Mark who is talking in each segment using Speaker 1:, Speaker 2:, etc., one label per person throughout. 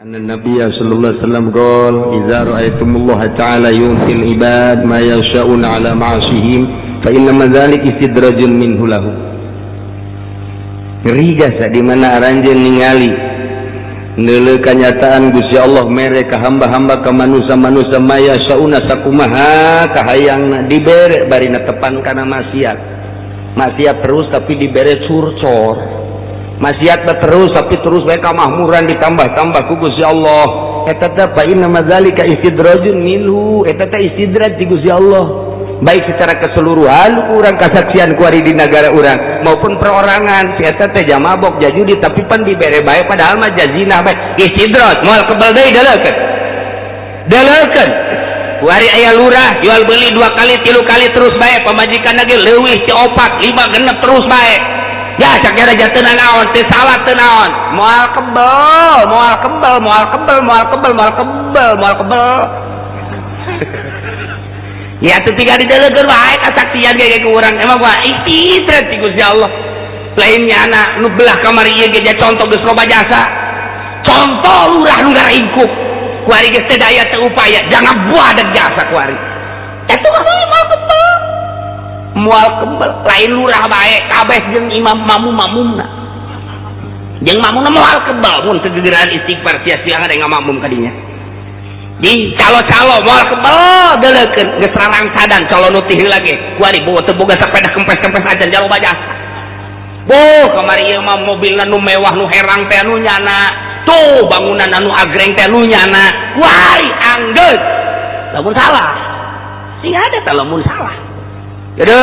Speaker 1: Anna Nabiy sallallahu alaihi wasallam qol idza ra'aytumullaha ta'ala yuntil ibad ma yasha'una ala ma'asihim fa inna dzalik istidrajun minhu lahu. Ngeri jasa di mana aranjeun ningali neuleuh kanyataan Gusti Allah mere ka hamba-hamba ka manusia-manusia ma yasha'una sakumaha kahayangna dibere bari netepan kana maksiat. Maksiat terus tapi dibere curcor. Maksiat terus tapi terus bae kamahmuran ditambah-tambah ku Gusti Allah. Eta teh fa inna madzalika istidrajun minhu, eta teh istidraj ti Gusti Allah. Baik secara keseluruhan urang kasaksian ku ari di nagara urang maupun perorangan si eta teh jamabok jajudi tapi pan dibere bae padahal mah jazina bae. Istidraj moal kebal deui deleukeun. Deleukeun. Ku ari aya lurah jual beli 2 kali 3 kali terus bae pamajikan lagi leuwih ti 4 5 genep terus bae. Ya cak raja teu naon teu salah teu naon moal kebel moal kebel moal kebel moal kebel moal kebel moal kebel. Ya teu tinggal dideleukeun wae kasaksian ge ku urang emang wah istidraj ti Gusti Allah. Lain nyana nu belah kamari ieu ge contoh geus loba jasa. Contoh lurah nu ngaringkuk ku ari geus teu daya teu upaya jangan buah jasa ku ari. Eta mah moal kebel. Moal kebel lain lurah bae kabeh jeung imam mamum-mamumna. Jeung mamumna moal kebel mun teu gegeran istighfar sia-sia ada ngamakmum ka dinya. Di calo-calo moal kebel deleukeun geus rarangsadan calo nu tih heula ge ku ari boga teu boga sapeda kempes-kempes ajan jalo bajasa. Boh kamari ieu mah mobilna nu mewah nu herang teh nu nyana. Tuh bangunan anu agreng teh nu nyana. Ku ari anggeus. Lamun salah. Sing ada teh lamun salah. Jadi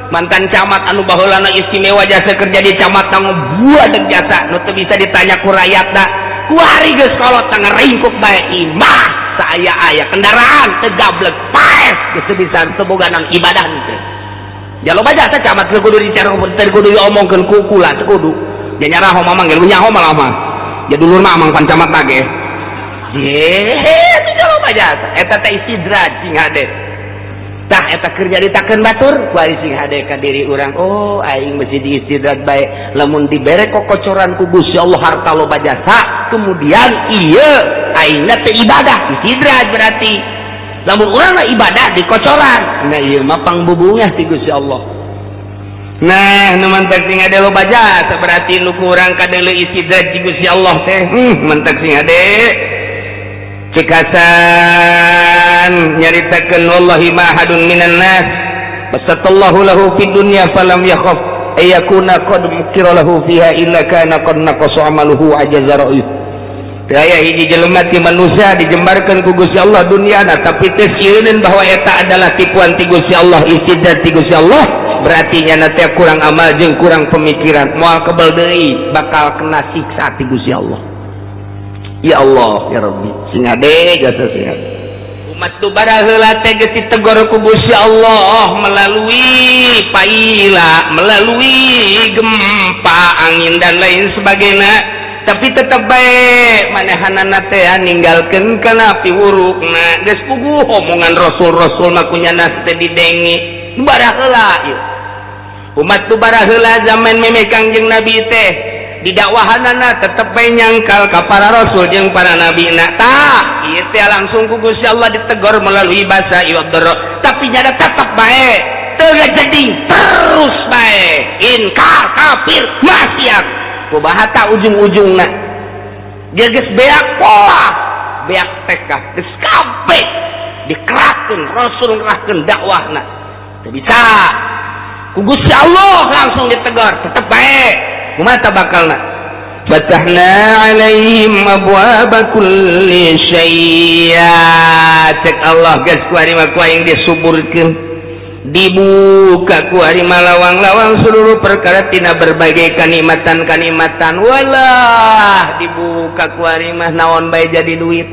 Speaker 1: mantan camat anu baheulana istimewa jasa kerja di camat ngebuat jasa nu teu bisa ditanya ku rakyatna ku ari geus kolot ngaringkuk bae imah saaya-aya kendaraan teu gablek paes geus teu bisa teu boga naon ibadah teh. Ja loba jasa camat teu kudu dicara teu kudu diomongkeun ku kula teu kudu. Ja nyaraho mamang ge nyaho malah mah. Ja dulur mah amang pan camat mah ge. Ye, teu loba jasa eta teh istidraj sing hade. Tah eta keur nyaritakeun batur ku ari sing hade ka diri urang oh aing mesti diistidraj bae lamun dibere kokocoran ku Gusti Allah harta loba jasa kemudian ieu aingna teh ibadah istidraj berarti lamun urang mah ibadah dikocoran nah ieu mah pangbubungah ti Gusti Allah. Nah nu mantak sing hade loba jasa berarti nu ku urang kadeuleu istidraj ti Gusti Allah teh mantak sing hade cekasan nyaritakeun wallahi ma ahadun minan nas basatallahu lahu fid dunya falam yakhaf ayakuna qad mukira lahu fiha illa kana qad naqasa amaluhu ajaza ra'yuh. Aya hiji jelema ti manusia dijembarkeun ku Gusti Allah dunyana tapi teu sieun bahwa eta adalah tipuan ti Gusti Allah istidraj ti Gusti Allah berarti nyana teh kurang amal jeung kurang pemikiran moal kebel deui bakal kena siksa ti Gusti Allah. Ya Allah ya Rabbi sing hade jasa sing hade. Umat tu baraheula teh geus ditegor ku Gusti Allah melalui paila, melalui gempa, angin dan lain sebagainya, tapi tetep bae manehanana teh ninggalkeun kana piwurukna. Geus puguh omongan rasul-rasul mah kunyana teh didengi. Nu baraheula ieu. Umat tu baraheula zaman meme Kangjeng Nabi teh didakwahanana tetep bae nyangkal ka para rasul jeung para nabi na tah ieu teh langsung ku Gusti Allah ditegor melalui bahasa iwadoro tapi nyada tetep bae teu jadi terus bae inkar kafir maksiat kumaha ta ujung-ujungna dia geus beak pola beak tekah geus kabeh dikerahkeun rasul ngerahkeun dakwahna teu bisa ku Gusti Allah langsung ditegor tetep bae kumaha bakalna fatahna alaihim abwaaba kulli syai'. Cek Allah geus ku ari mah ku aing disuburkeun dibuka ku ari mah lawang-lawang seluruh perkara tina berbagai kanikmatan-kanikmatan walah dibuka ku ari mah naon bae jadi duit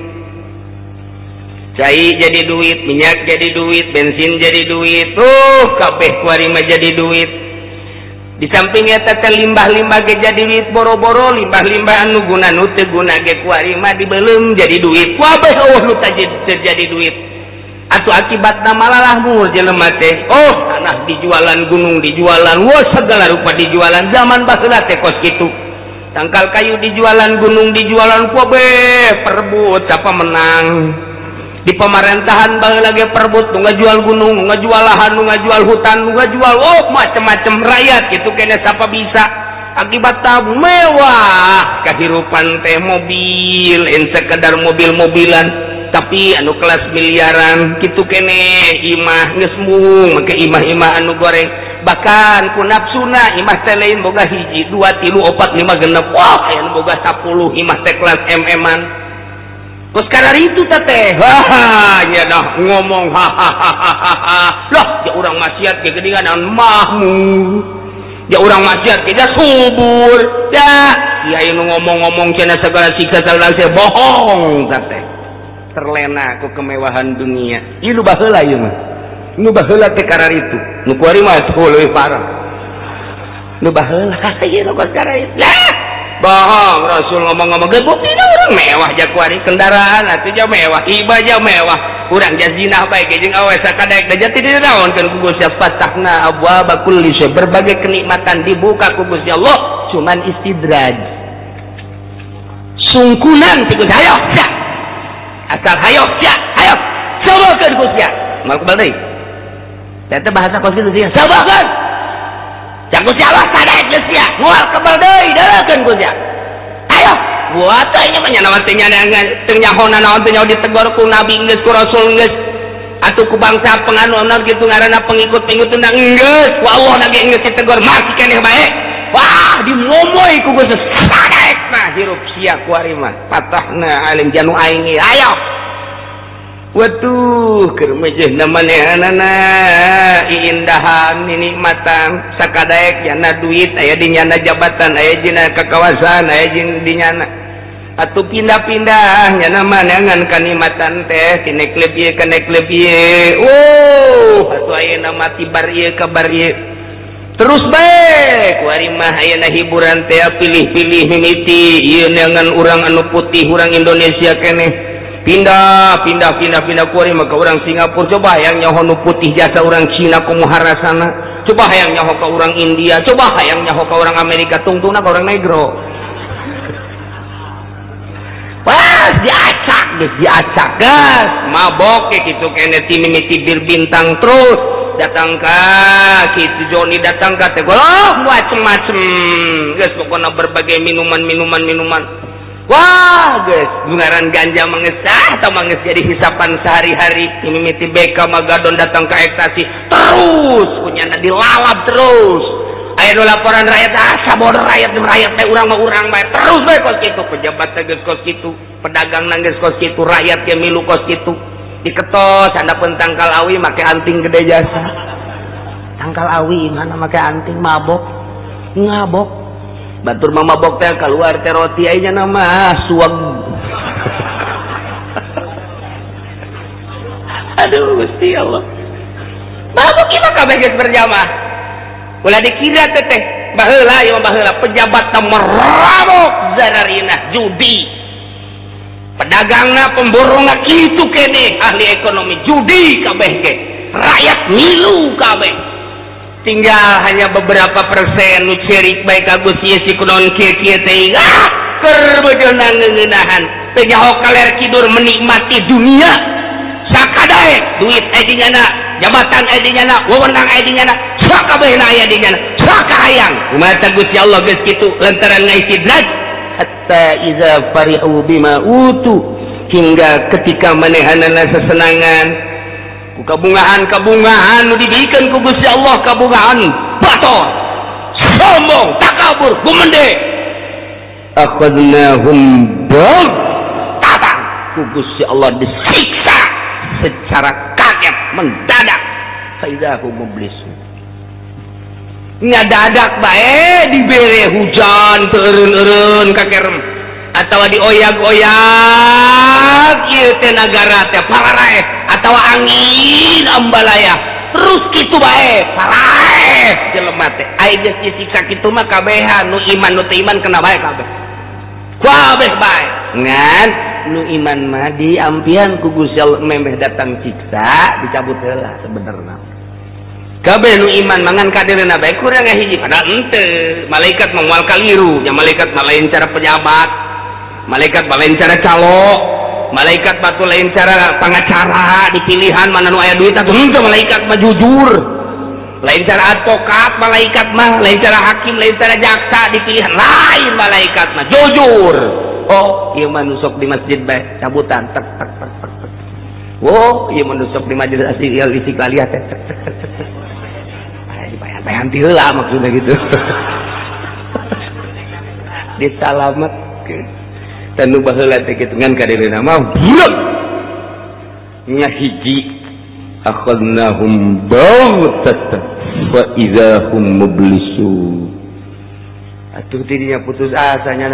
Speaker 1: cai jadi duit minyak jadi duit bensin jadi duit tuh kabeh ku ari mah jadi duit. Di samping eta teh limbah-limbah ge jadi duit boro-boro limbah-limbah anu guna nu teu guna ge ku ari mah dibeuleum jadi duit kabeh eueuh nu terjadi duit atuh akibatna malalah mur jelema teh oh tanah dijualan gunung dijualan wah segala rupa dijualan zaman baheula teh kos kitu. Tangkal kayu dijualan, gunung dijualan, kabeh perebut siapa menang. Di pemerintahan baheula lagi perebut, nu ngajual gunung, nu ngajual lahan, nu ngajual hutan, nu ngajual oh macem-macem rakyat gitu kene siapa bisa. Akibat mewah kehidupan teh mobil, en sekedar mobil-mobilan tapi anu kelas miliaran gitu kene imah geus mung make imah-imah anu goreng. Bahkan ku nafsuna imah teh lain boga 1, 2, 3, 4, 5 genep. Wah, aya nu boga 10 imah teh kelas MM-an. Kos kararitu teh. Wah, nya dah ngomong ha ha ha ha. Lah, ja urang maksiat ge geuningan mahmu. Ja urang maksiat ge subur. Ya, kiai nu ngomong-ngomong cenah segala siksa segala bohong teh. Terlena ku kemewahan dunia. Ieu nu baheula ieu mah. Nu baheula teh kararitu. Nu kuari mah tuh leuwih parah. Nu baheula ieu nu kos kararitu. Lah, bohong Rasul ngomong-ngomong ge buktina urang mewah ja kuari kendaraan atuh ja mewah, iba ja mewah. Urang ja zinah bae ge jeung awe sakadaek da jati dinaonkeun ku Gusti fatahna abwaaba kulli syai. Berbagai kenikmatan dibuka ku Gusti Allah, cuman istidraj. Sungkunan ti Gusti hayo sia. Asal hayo sia, hayo. Sabarkeun ku sia. Mal kebal deui. Eta bahasa kos kitu sia. Sabarkeun. Jang Gusti Allah sadaek geus sia, moal kebal deui deukeun ku sia. Ayo, buat teh nya mah nya naon teh nya teu nyahona naon teh nyaho ditegor ku nabi geus ku rasul geus. Atuh ku bangsa penganuna kitu ngaranna pengikut-pengikut teh geus, ku Allah na ge geus ditegor masih keneh bae. Wah, dimomoy ku Gusti sadaek mah hirup sia ku ari mah. Patahna alim janu aing ayo. Waduh, keur mejehna manehanana iindahan nikmatan sakadaek nyana duit aya di nyana jabatan aya dina kakawasan aya di nyana atuh pindah-pindah nyana manehangan kanikmatan teh ti neklep ieu ka neklep ieu. Oh, atuh ayeuna mah ti bar ieu ka bar ieu. Terus bae ku ari mah ayeuna hiburan teh pilih-pilih mimiti ieu neangan urang anu putih urang Indonesia keneh. Pindah pindah pindah pindah kuari maka orang Singapura coba hayang nyaho nu putih jasa orang Cina kumaha rasana, coba hayang nyaho ka orang India, coba hayang nyaho ka orang Amerika, tungtungna ka orang negro. Pas diacak geus diacak gas mabok ke kitu kene ti mimiti bir bintang terus datang ka kitu Joni datang ka teh oh macem-macem geus pokona berbagai minuman-minuman minuman. Wah, guys, bungaran ganja mengesah atau menges jadi hisapan sehari-hari. Mimiti BK Magadon datang ke ekstasi terus, punya dilalap terus. Ayo laporan rakyat, asa bodoh rakyat, rakyat teh urang mah urang bae terus bae kos kitu, pejabat teh geus kos kitu, pedagang nang geus kos kitu, rakyat ge milu kos kitu. Diketos handapeun tangkal awi make anting gede jasa. Tangkal awi mana make anting mabok, ngabok. Batur mama mabok teh keluar teh roti aya nama suag. Aduh Gusti Allah. Mabok ieu mah kabeh geus berjamaah. Ulah dikira teh teh baheula ieu mah baheula pejabat teh merabok zanarinah judi. Pedagangna pemborongna kitu keneh ahli ekonomi judi kabeh ge. Rakyat milu kabeh. Tinggal hanya beberapa persen nu cerik bae ka Gusti si kunaon kieu-kieu teh ah keur beujeuna ngeunahan teu nyaho kaler kidur menikmati dunia sakadaek duit aya di nyana jabatan aya di nyana wewenang aya di nyana sakabehna aya di nyana sakahayang kumaha Gusti Allah geus kitu lantaran ngaistidraj hatta iza farihu bima utu hingga ketika manehanana sesenangan kabungahan-kabungahan nu dibikeun ku Gusti Allah kabungahan bator sombong takabur gumende akhadnahum baghtatan ku Gusti Allah disiksa secara kaget mendadak faidahum mublisun ngadadak bae dibere hujan teu eureun-eureun kakerem atawa dioyag-oyag ieu teh nagara teh pararaeh atawa angin ambalaya terus kitu bae paraeh jelema teh ai geus disiksa kitu mah kabehan nu iman nu teu iman kena bae kabeh kabeh bae ngan nu iman mah diampihan ku Gusti Allah memeh datang siksa dicabut heula sebenarna. Kabeh nu iman mangan kadereuna bae kurang hiji padahal henteu. Malaikat mah moal kaliru, nya malaikat mah lain cara pejabat. Malaikat mah lain cara calo, malaikat mah lain cara pangacara dipilihan mana nu aya duit atuh henteu malaikat mah jujur. Lain cara advokat malaikat mah, lain cara hakim, lain cara jaksa dipilihan, lain malaikat mah jujur. Oh, ieu mah nu sok di masjid bae cabutan tek tek tek tek. Oh, ieu mah nu sok di majelis istiqlaliyah teh tek tek tek tek. Dibayan-bayan ti heula maksudna gitu. Disalametkeun. Dan nu baheula teh kitu ngan kadirina mah buleuk. Nya hiji akhadnahum baghtatan fa idza hum mublisun. Atuh tidinya putus asa nya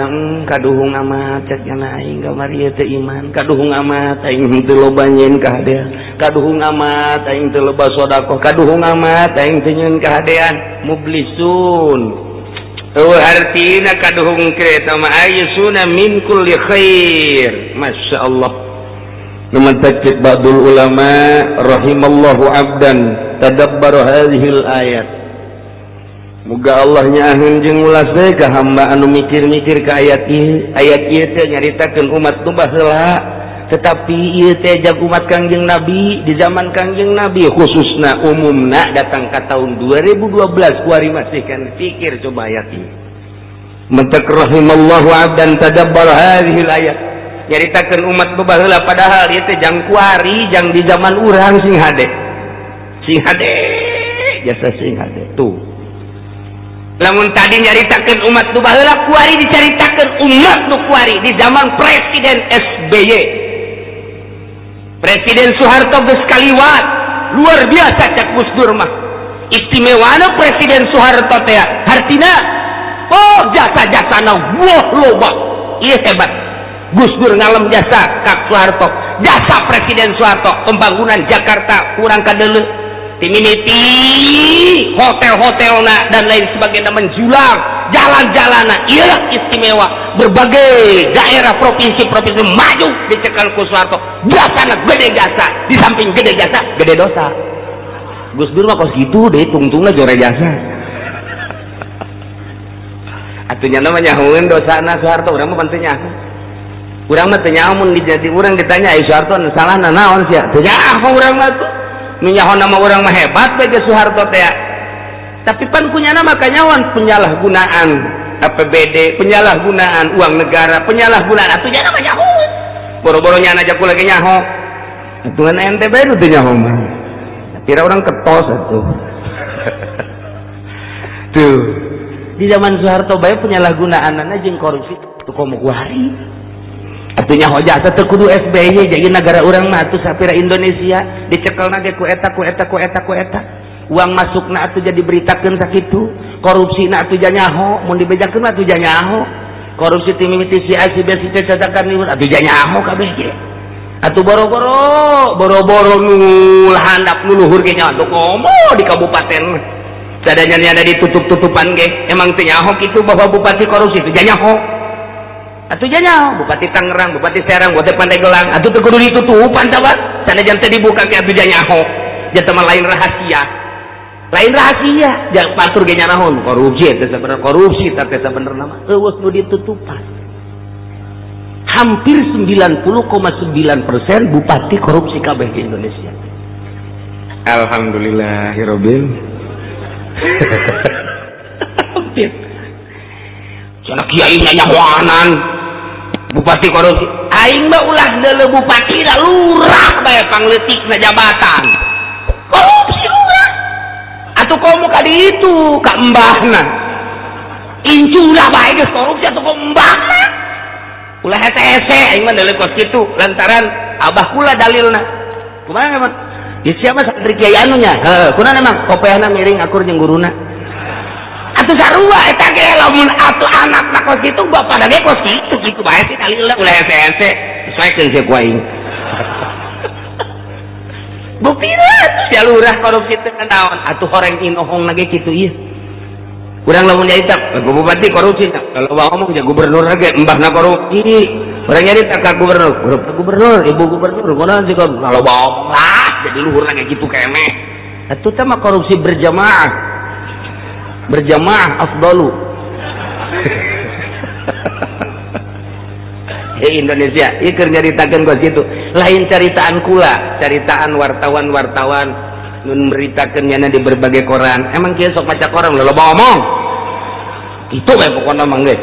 Speaker 1: kaduhung amat cek nya aing kamari ieu teh iman, kaduhung amat aing teu loba nyeun kahadean, kaduhung amat aing teu loba sedekah, kaduhung amat aing teu nyeun kahadean, mublisun. Eueuh artina kaduhung kereta mah ayusuna min kulli khair. Masyaallah. Numantak ba'dul ulama rahimallahu abdan tadabbara hadhil ayat. Muga Allah nyaaheun jeung ulas deui ka hamba anu mikir-mikir ka ayat ieu. Ayat ieu teh nyaritakeun umat nu baheula, tetapi ieu teh jag umat Kangjeng Nabi di zaman Kangjeng Nabi khususna umumna datang ka tahun 2012 kuari masih kan pikir coba ayat ieu. Mentak rahimallahu abdan tadabbara hadhil ayat. Nyaritakeun umat nu baheula padahal ieu teh jang kuari jang di zaman urang sing hade. Sing hade jasa sing hade tuh. Lamun tadi nyaritakeun umat nu baheula kuari dicaritakeun umat nu kuari di zaman Presiden SBY. Presiden Soeharto geus kaliwat, luar biasa cak Gus Dur mah. Istimewana Presiden Soeharto teh hartina oh jasa-jasana wah loba. Ieu hebat. Gus Dur ngalem jasa ka Soeharto. Jasa Presiden Soeharto pembangunan Jakarta kurang kadeuleu. Timimiti hotel-hotelna dan lain sebagainya menjulang jalan-jalanna ieu istimewa berbagai daerah provinsi-provinsi maju dicekal ku Soeharto jasana gede jasa di samping gede jasa gede dosa. Gus Dur mah kos kitu deh tungtungna jore jasa atuh nya mah nyahoeun dosana Soeharto urang mah pan teu nyaho urang mah teu nyaho mun dijadi urang ditanya ai Soeharto salahna naon sia teu nyaho urang mah tuh nyaho nama orang mah hebat bae Soeharto teh. Tapi pan kunyana maka nyawan penyalahgunaan APBD, penyalahgunaan uang negara, penyalahgunaan atuh nya mah nyaho. Boro-boro nyana aja ku lagi nyaho. Atuh ente bae nu teu nyaho mah. Kira orang ketos atuh. Tuh. Di zaman Soeharto bae penyalahgunaanna jeung korupsi tuh komo kuari. Atuh nyaho jasa teu kudu SBY jadi negara urang mah atuh sapira Indonesia dicekelna ge ku eta ku eta ku eta ku eta uang masukna atuh jadi beritakeun sakitu korupsina atuh nyaho mun dibejakeun mah atuh nyaho korupsi ti mimiti si A si B si C cadakan liwat atuh nyaho kabeh ge atuh boro-boro boro-boro nu handap nu luhur ge nyaho komo di kabupaten sadayana ada ditutup-tutupan ge emang teu nyaho kitu bahwa bupati korupsi teu nyaho atuh nyaho Bupati Tangerang, Bupati Serang, Bupati Pandeglang atuh teu kudu ditutupan tah sanajan teu dibuka ge atuh nyaho jatuh mah lain rahasia jangan patur ge nyarahon korupsi teh sabenerna korupsi teh sabenerna mah eueuh nu ditutupan hampir 90,9% bupati korupsi kabeh di Indonesia. Alhamdulillahirabbil hampir cenah kiai nyahoanan bupati korupsi aing mah ulah deuleu bupati da lurah bae pangleutikna jabatan korupsi lurah atuh komo ka ditu ka embahna inculah bae geus korupsi atuh komo embahna ulah hese-hese aing mah deuleu kos kitu lantaran abah kula dalilna kumaha emang ya siapa santri kiai anu nya heuh kunaon emang kopeahna miring akur jeung guruna atuh sarua eta ge lamun atuh anakna kos kitu bapana ge kos kitu kitu bae sih dalilna ulah hese-hese sesuaikeun sia ku aing buktina atuh sia lurah korupsi teh naon atuh horeng inohong na ge kitu ieu urang lamun nyarita bupati korupsi kalau ngomong ja gubernur ge embahna korupsi urang nyarita ka gubernur gubernur ibu gubernur kunaon sih kalau ngomong lah jadi luhurna ge kitu keneh Atuh teh mah korupsi berjamaah. Berjamaah afdalu. Hei Indonesia, ieu keur nyaritakeun kos kitu. Lain caritaan kula, caritaan wartawan-wartawan nu meritakeun nyana di berbagai koran. Emang kieu sok maca koran loba omong. Itu bae pokona mah geus.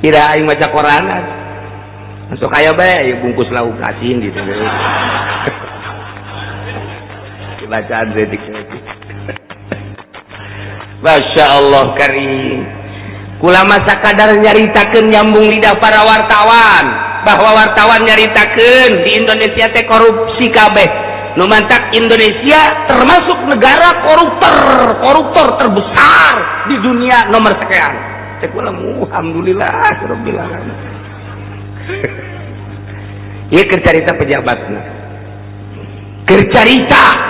Speaker 1: Kira aing maca koran. Masuk aya bae ieu bungkus lauk asin gitu. Bacaan detik-detik. Masya Allah karim. Kula masa kadar nyaritakeun nyambung lidah para wartawan bahwa wartawan nyaritakeun di Indonesia teh korupsi kabeh. Nu mantak Indonesia termasuk negara koruptor terbesar di dunia nomor sekian. Cek kula alhamdulillah rabbil alamin. Ieu keur carita pejabatna. Keur carita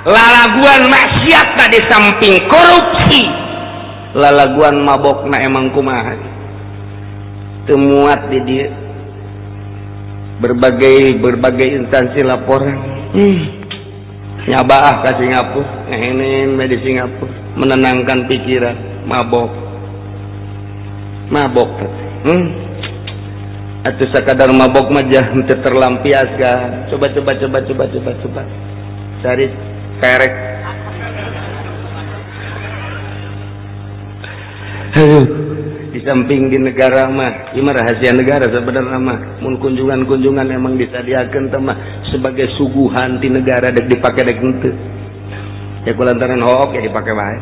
Speaker 1: lalaguan maksiat di samping korupsi, lalaguan mabokna emang kumaha teu muat di dieu. Berbagai instansi laporan nyabaah ka Singapura, ngehenen di Singapura menenangkan pikiran, mabok atuh sakadar mabok mah jah teu terlampiaskan. Coba cari kerek. Di samping di negara mah, ieu mah rahasia negara sebenarnya mah. Mun kunjungan-kunjungan emang disadiakeun teh mah sebagai suguhan ti negara dek dipake dek henteu. Ya kulantaran hook ya dipake bae.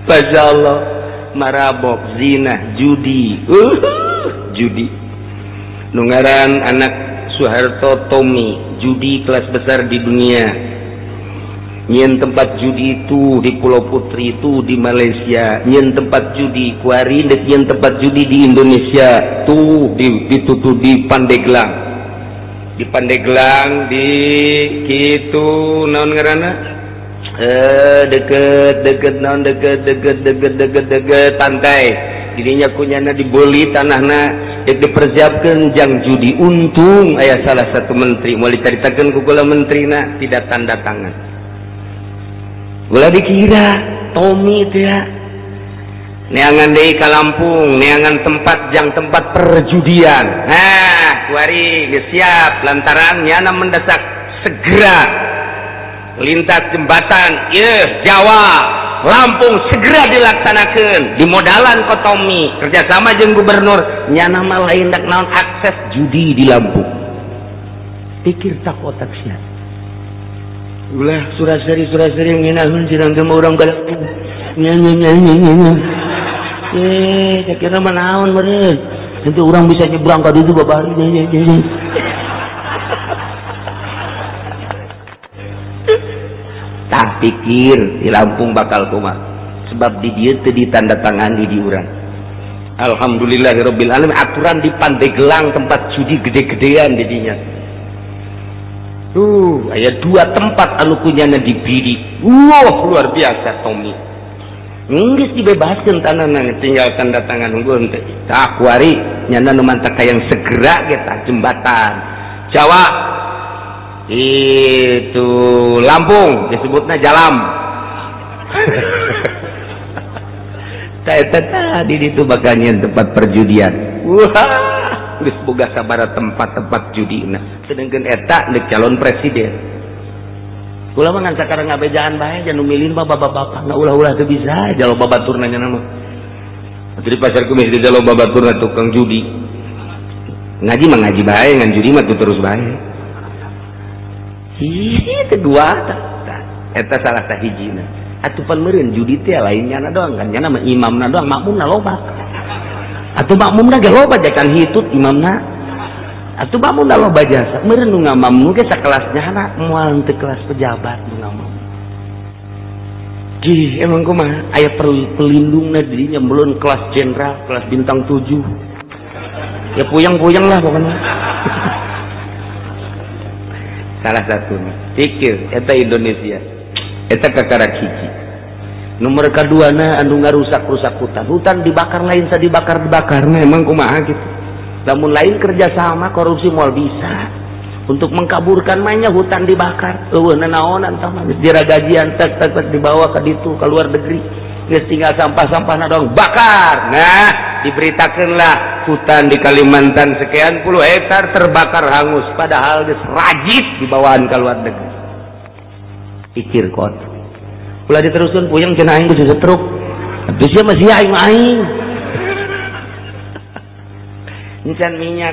Speaker 1: Masya Allah, marabok, zina, judi. Judi. Nu ngaran anak Soeharto Tommy, judi kelas besar di dunia. Nyen tempat judi itu di Pulau Putri itu di Malaysia, nyen tempat judi kuari, nyen tempat judi di Indonesia tuh di ditutup di Pandeglang. Di Pandeglang di kitu naon ngaranna? Deket naon deket pantai. Dirinya kunyana dibeli tanahna dek dipersiapkan jang judi. Untung aya salah satu menteri mau diceritakan ku kula menterina tidak tanda tangan. Ulah dikira Tommy itu ya neangan deui ka Lampung, neangan tempat jang tempat perjudian. Nah, kuari geus siap lantaran nyana mendesak segera lintas jembatan ieu Jawa Lampung segera dilaksanakan di modalan ku Tommy kerjasama jeung gubernur nyana mah lain dak naon akses judi di Lampung. Pikir tak otak sia. Ulah suraseri ngeunahun cirang teh urang galak. Nya nya nya nya. Kira mah naon meureun. Nanti urang bisa nyebrang ka ditu babari nya nya nya. Tah pikir di Lampung bakal kumaha. Sebab di dieu teu ditandatangani di urang. Alhamdulillahirabbil alamin aturan di Pandeglang tempat judi gede-gedean di dinya. Aya dua tempat anu kunyana dibidik. Wah, luar biasa Tommy. Geus dibebaskeun tanahna tinggal tanda tangan unggul teh. Tah kuari nyana nu mantak hayang segera ge tah jembatan Jawa itu Lampung disebutna Jalam. Tah eta tadi ditu bakal nyeun tempat perjudian. Wah, geus boga sabaraha tempat-tempat judina. Sedangkan eta deuk calon presiden. Kula mah ngan sakarang ngabejaan bae jan nu milih mah bapak-bapak na ulah-ulah teu bisa jalo babaturna nya mah. Atuh di pasar kumis di jalo babaturna tukang judi. Ngaji mah ngaji bae ngan judi mah terus bae. Hi teu dua tah. Eta salah sahijina. Atuh pan meureun judi teh lain nyana doang kan nyana mah imamna doang makmumna loba. Atuh makmumna ge loba jakan hitut imamna. Atuh makmumna loba jasa. Meureun nu ngamamnu ge sakelasnya na moal teu kelas pejabat nu ngamam. Gih, emang kumaha aya pelindungna dirinya belum kelas jenderal, kelas bintang 7. Ya puyeng-puyeng lah pokoknya. Salah satunya. Pikir eta Indonesia. Eta kakarak hiji. Nomor kaduana anu ngarusak-rusak hutan. Hutan dibakar lain sa dibakar-dibakar. Nah, emang kumaha gitu. Lamun lain kerjasama korupsi moal bisa. Untuk mengkaburkan mainnya hutan dibakar. Eueuh nanaonan tah mah geus diragajian tek tek tek dibawa ka ditu ka luar negeri. Geus tinggal sampah-sampahna doang bakar. Nah, diberitakeunlah hutan di Kalimantan sekian puluh hektar terbakar hangus padahal geus rajit dibawaan ka luar negeri. Pikir kot. Ulah diteruskeun puyeng cenah aing geus setruk. Atuh sia mah sia aing mah aing. Encan minyak.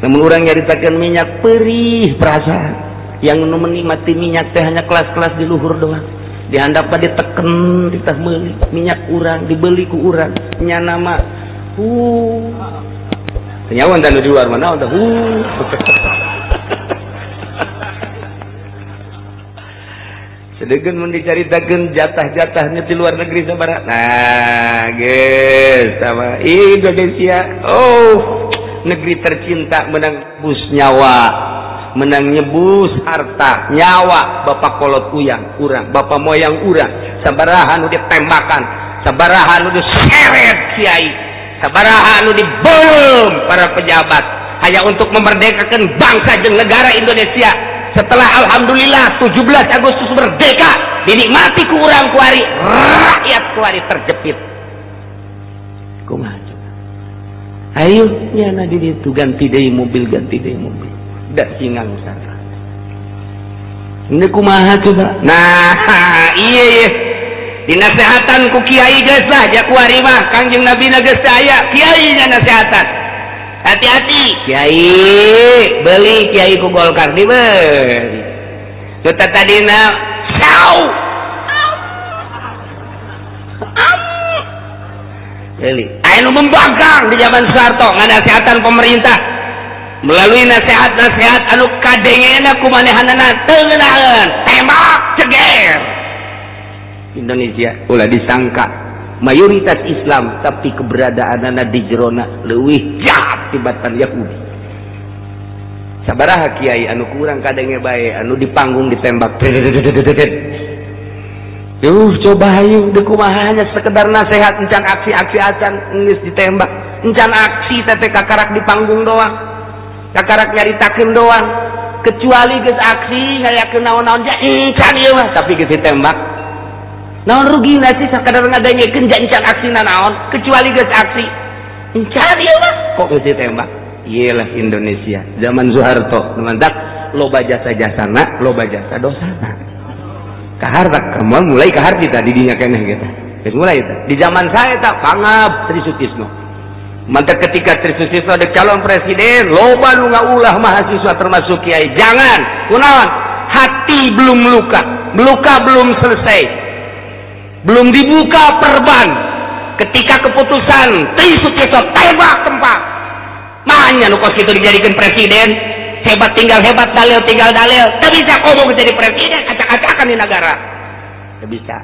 Speaker 1: Namun orang nyaritakeun minyak perih perasaan. Yang nu menikmati minyak teh hanya kelas-kelas di luhur doang. Di handap diteken ditah meuli minyak urang dibeli ku urang nyana mah nyawa tah nu di luar mana tah Sedegeun mun dicaritakeun jatah-jatahnya di luar negeri sabaraha. Nah, geus sama Indonesia. Oh, negeri tercinta menang bus nyawa, menang nyebus harta, nyawa bapak kolot uyang urang, bapak moyang urang, sabaraha nu ditembakan, sabaraha nu diseret kiai, sabaraha nu dibom para pejabat hanya untuk memerdekakan bangsa dan negara Indonesia. Setelah alhamdulillah 17 Agustus merdeka, dinikmati ku urang kuari, rakyat kuari terjepit. Kumaha coba? Ayo nyana di ditu ganti deui mobil, ganti deui mobil. Da singang sarah. Ini kumaha coba? Nah, iya iya. Dinasehatan ku kiai geus lah ja kuari mah, Kangjeng Nabi na geus teu aya, kiai nya nasehatan. Hati-hati kiai, beli kiai ku Golkar dibeli. Nu tadina sau. Beli. Aya nu membangkang di zaman Soeharto nganasehatan pemerintah melalui nasihat-nasihat anu kadengena ku manehanana teu ngeunaheun, tembak ceger. Indonesia ulah disangka mayoritas Islam tapi keberadaanana di jerona leuwih jahat tibatan Yahudi. Sabaraha kiai anu kurang kadenge bae anu di panggung ditembak. Duh coba hayu deuk kumaha hanya sekedar nasihat encan aksi-aksi acan geus ditembak. Encan aksi teh kakarak di panggung doang. Kakarak nyaritakeun doang. Kecuali geus aksi ngayakeun naon-naon ja encan ieu mah tapi geus ditembak. Naon rugina sih sakadar ngadengekeun ja encan aksina naon kecuali geus aksi. Encan ieu mah kok geus ditembak. Iyalah Indonesia zaman Soeharto mantak loba jasa-jasana loba jasa dosana. Kahar tak kamu mulai kahar kita di dinya keneh kita. Geus mulai eta. Di zaman saya tak pangab Tri Sutisno. Mantak ketika Tri Sutisno ada calon presiden loba nu ngaulah mahasiswa termasuk kiai. Jangan kunaon hati belum luka, luka belum selesai. Belum dibuka perban ketika keputusan Tri Sutisno tembak tempat. Makanya nu kos kitu dijadikan presiden, hebat tinggal hebat, dalil tinggal dalil. Teu bisa komo jadi presiden, acak-acakan di negara. Teu bisa.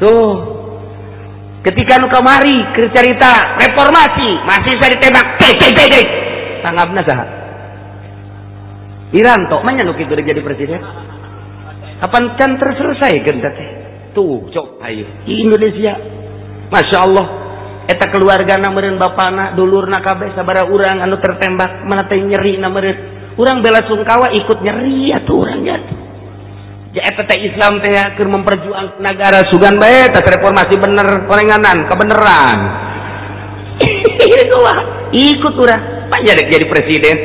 Speaker 1: Tuh. Ketika nu kamari keur carita reformasi, mahasiswa ditembak, cek cek cek. Tanggapna saha? Wiranto mah nu kitu jadi presiden. Kapan can terselesaikeun teh? Tuh, cok ayo. Di Indonesia. Masya Allah. Eta keluargana meureun bapana, dulurna kabeh sabaraha urang anu tertembak, mana teh nyerina meureun. Urang bela sungkawa ikut nyeri atuh urang nya. Ja eta teh Islam teh keur memperjuangkan negara sugan bae teh reformasi bener korenganan kebeneran. Ikut urang. Pak jadi presiden.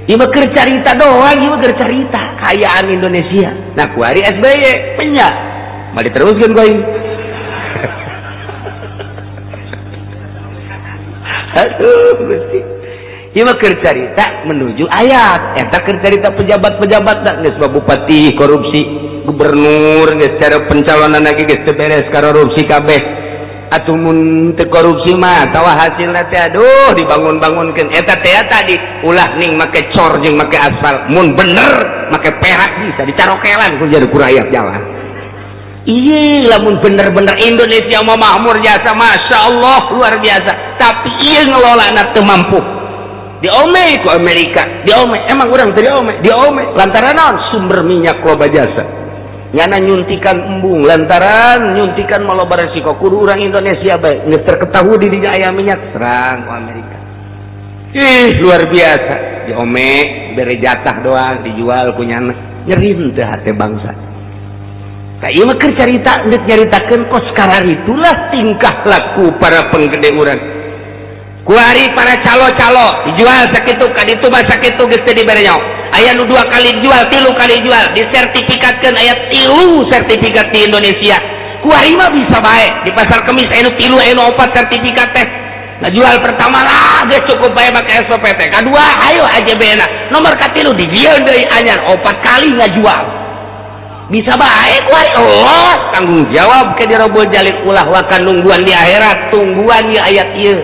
Speaker 1: Ieu mah keur carita doang, ieu mah keur carita kayaan Indonesia. Nah, kuari SBY penya. Mah diteruskeun ku aing. Aduh, Gusti. Ieu mah keur carita menuju ayat. Eta keur carita pejabat-pejabat da geus bupati korupsi, gubernur geus cara pencalonan lagi geus teu beres korupsi kabeh. Atuh mun teu korupsi mah tawa hasilna teh aduh dibangun-bangunkeun. Eta teh tadi ulah ning make cor jeung make aspal. Mun bener make perak bisa dicarokelan ku jadi ku rakyat jalan. Iya, lamun bener-bener Indonesia mau makmur jasa, masya Allah luar biasa. Tapi iya ngelola anak teu mampu. Diome ku Amerika, diome. Emang urang teu diome, diome. Lantaran naon? Sumber minyak loba jasa. Nyana nyuntikan embung lantaran nyuntikan maloba resiko kudu urang Indonesia bae geus terketahui di dinya aya minyak serang ku Amerika. Ih luar biasa diome bere jatah doang dijual ku nyana nyeri teh hate bangsa. Ka ieu mah keur carita geus nyaritakeun kos kararitulah tingkah laku para penggede urang. Kuari para calo-calo dijual sakitu ka ditu mah sakitu geus teu dibere nyaho. Aya nu 2 kali jual, 3 kali jual, disertifikatkeun aya 3 sertifikat di Indonesia. Kuari mah bisa bae di pasar Kemis aya nu 3 aya nu 4 sertifikat teh. Nah jual pertama lah geus cukup bae make SPPT. Kadua ayo AJB-na. Nomor katilu dijieun deui anyar 4 kali ngajual. Bisa bae kuari Allah tanggung jawab ke dirobol jalik ulah wakan nungguan di akhirat, tungguan ieu ayat ieu.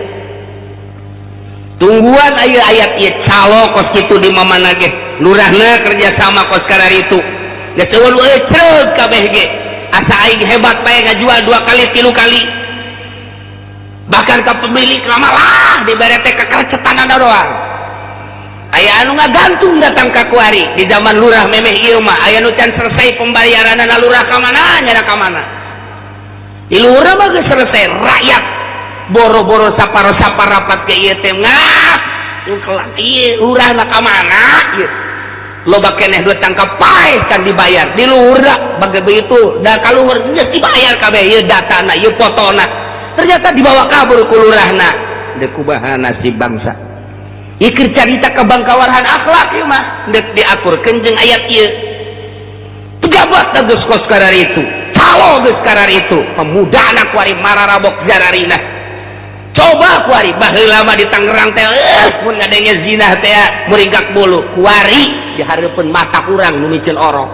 Speaker 1: Tungguan aya ayat ieu calo kos kitu di mamana ge. Lurahna kerja sama kos kararitu. Geus eueun euy ceug kabeh ge. Asa aing hebat bae ngajual 2 kali 3 kali. Bahkan ka pemilik malah dibere teh kekercetanana doang. Aya anu ngagantung datang ka kuari di zaman lurah memeh ieu mah aya nu can selesai pembayaranana lurah ka mana nyana ka mana. Di lurah mah geus selesai rakyat boro-boro saparo-sapar rapat ke ieu teh ngah ungkelan ieu lurahna ka mana ieu. Loba keneh duit tangkap paeh kan dibayar di lurah bagai begitu da kaluhur geus dibayar kabeh ieu datana ieu fotona ternyata dibawa kabur ku lurahna deuk kumaha nasib bangsa. Ieu keur carita kabangkawarhan akhlak ieu mah deuk diakurkeun jeung ayat ieu. Pejabat geus kos kararitu, calo geus kararitu, pemuda anak kuari mararabok jararina. Coba kuari baheula mah di Tangerang teh mun ngadenge zina teh muringkak bulu kuari di hareupeun mata urang nu miceun orok.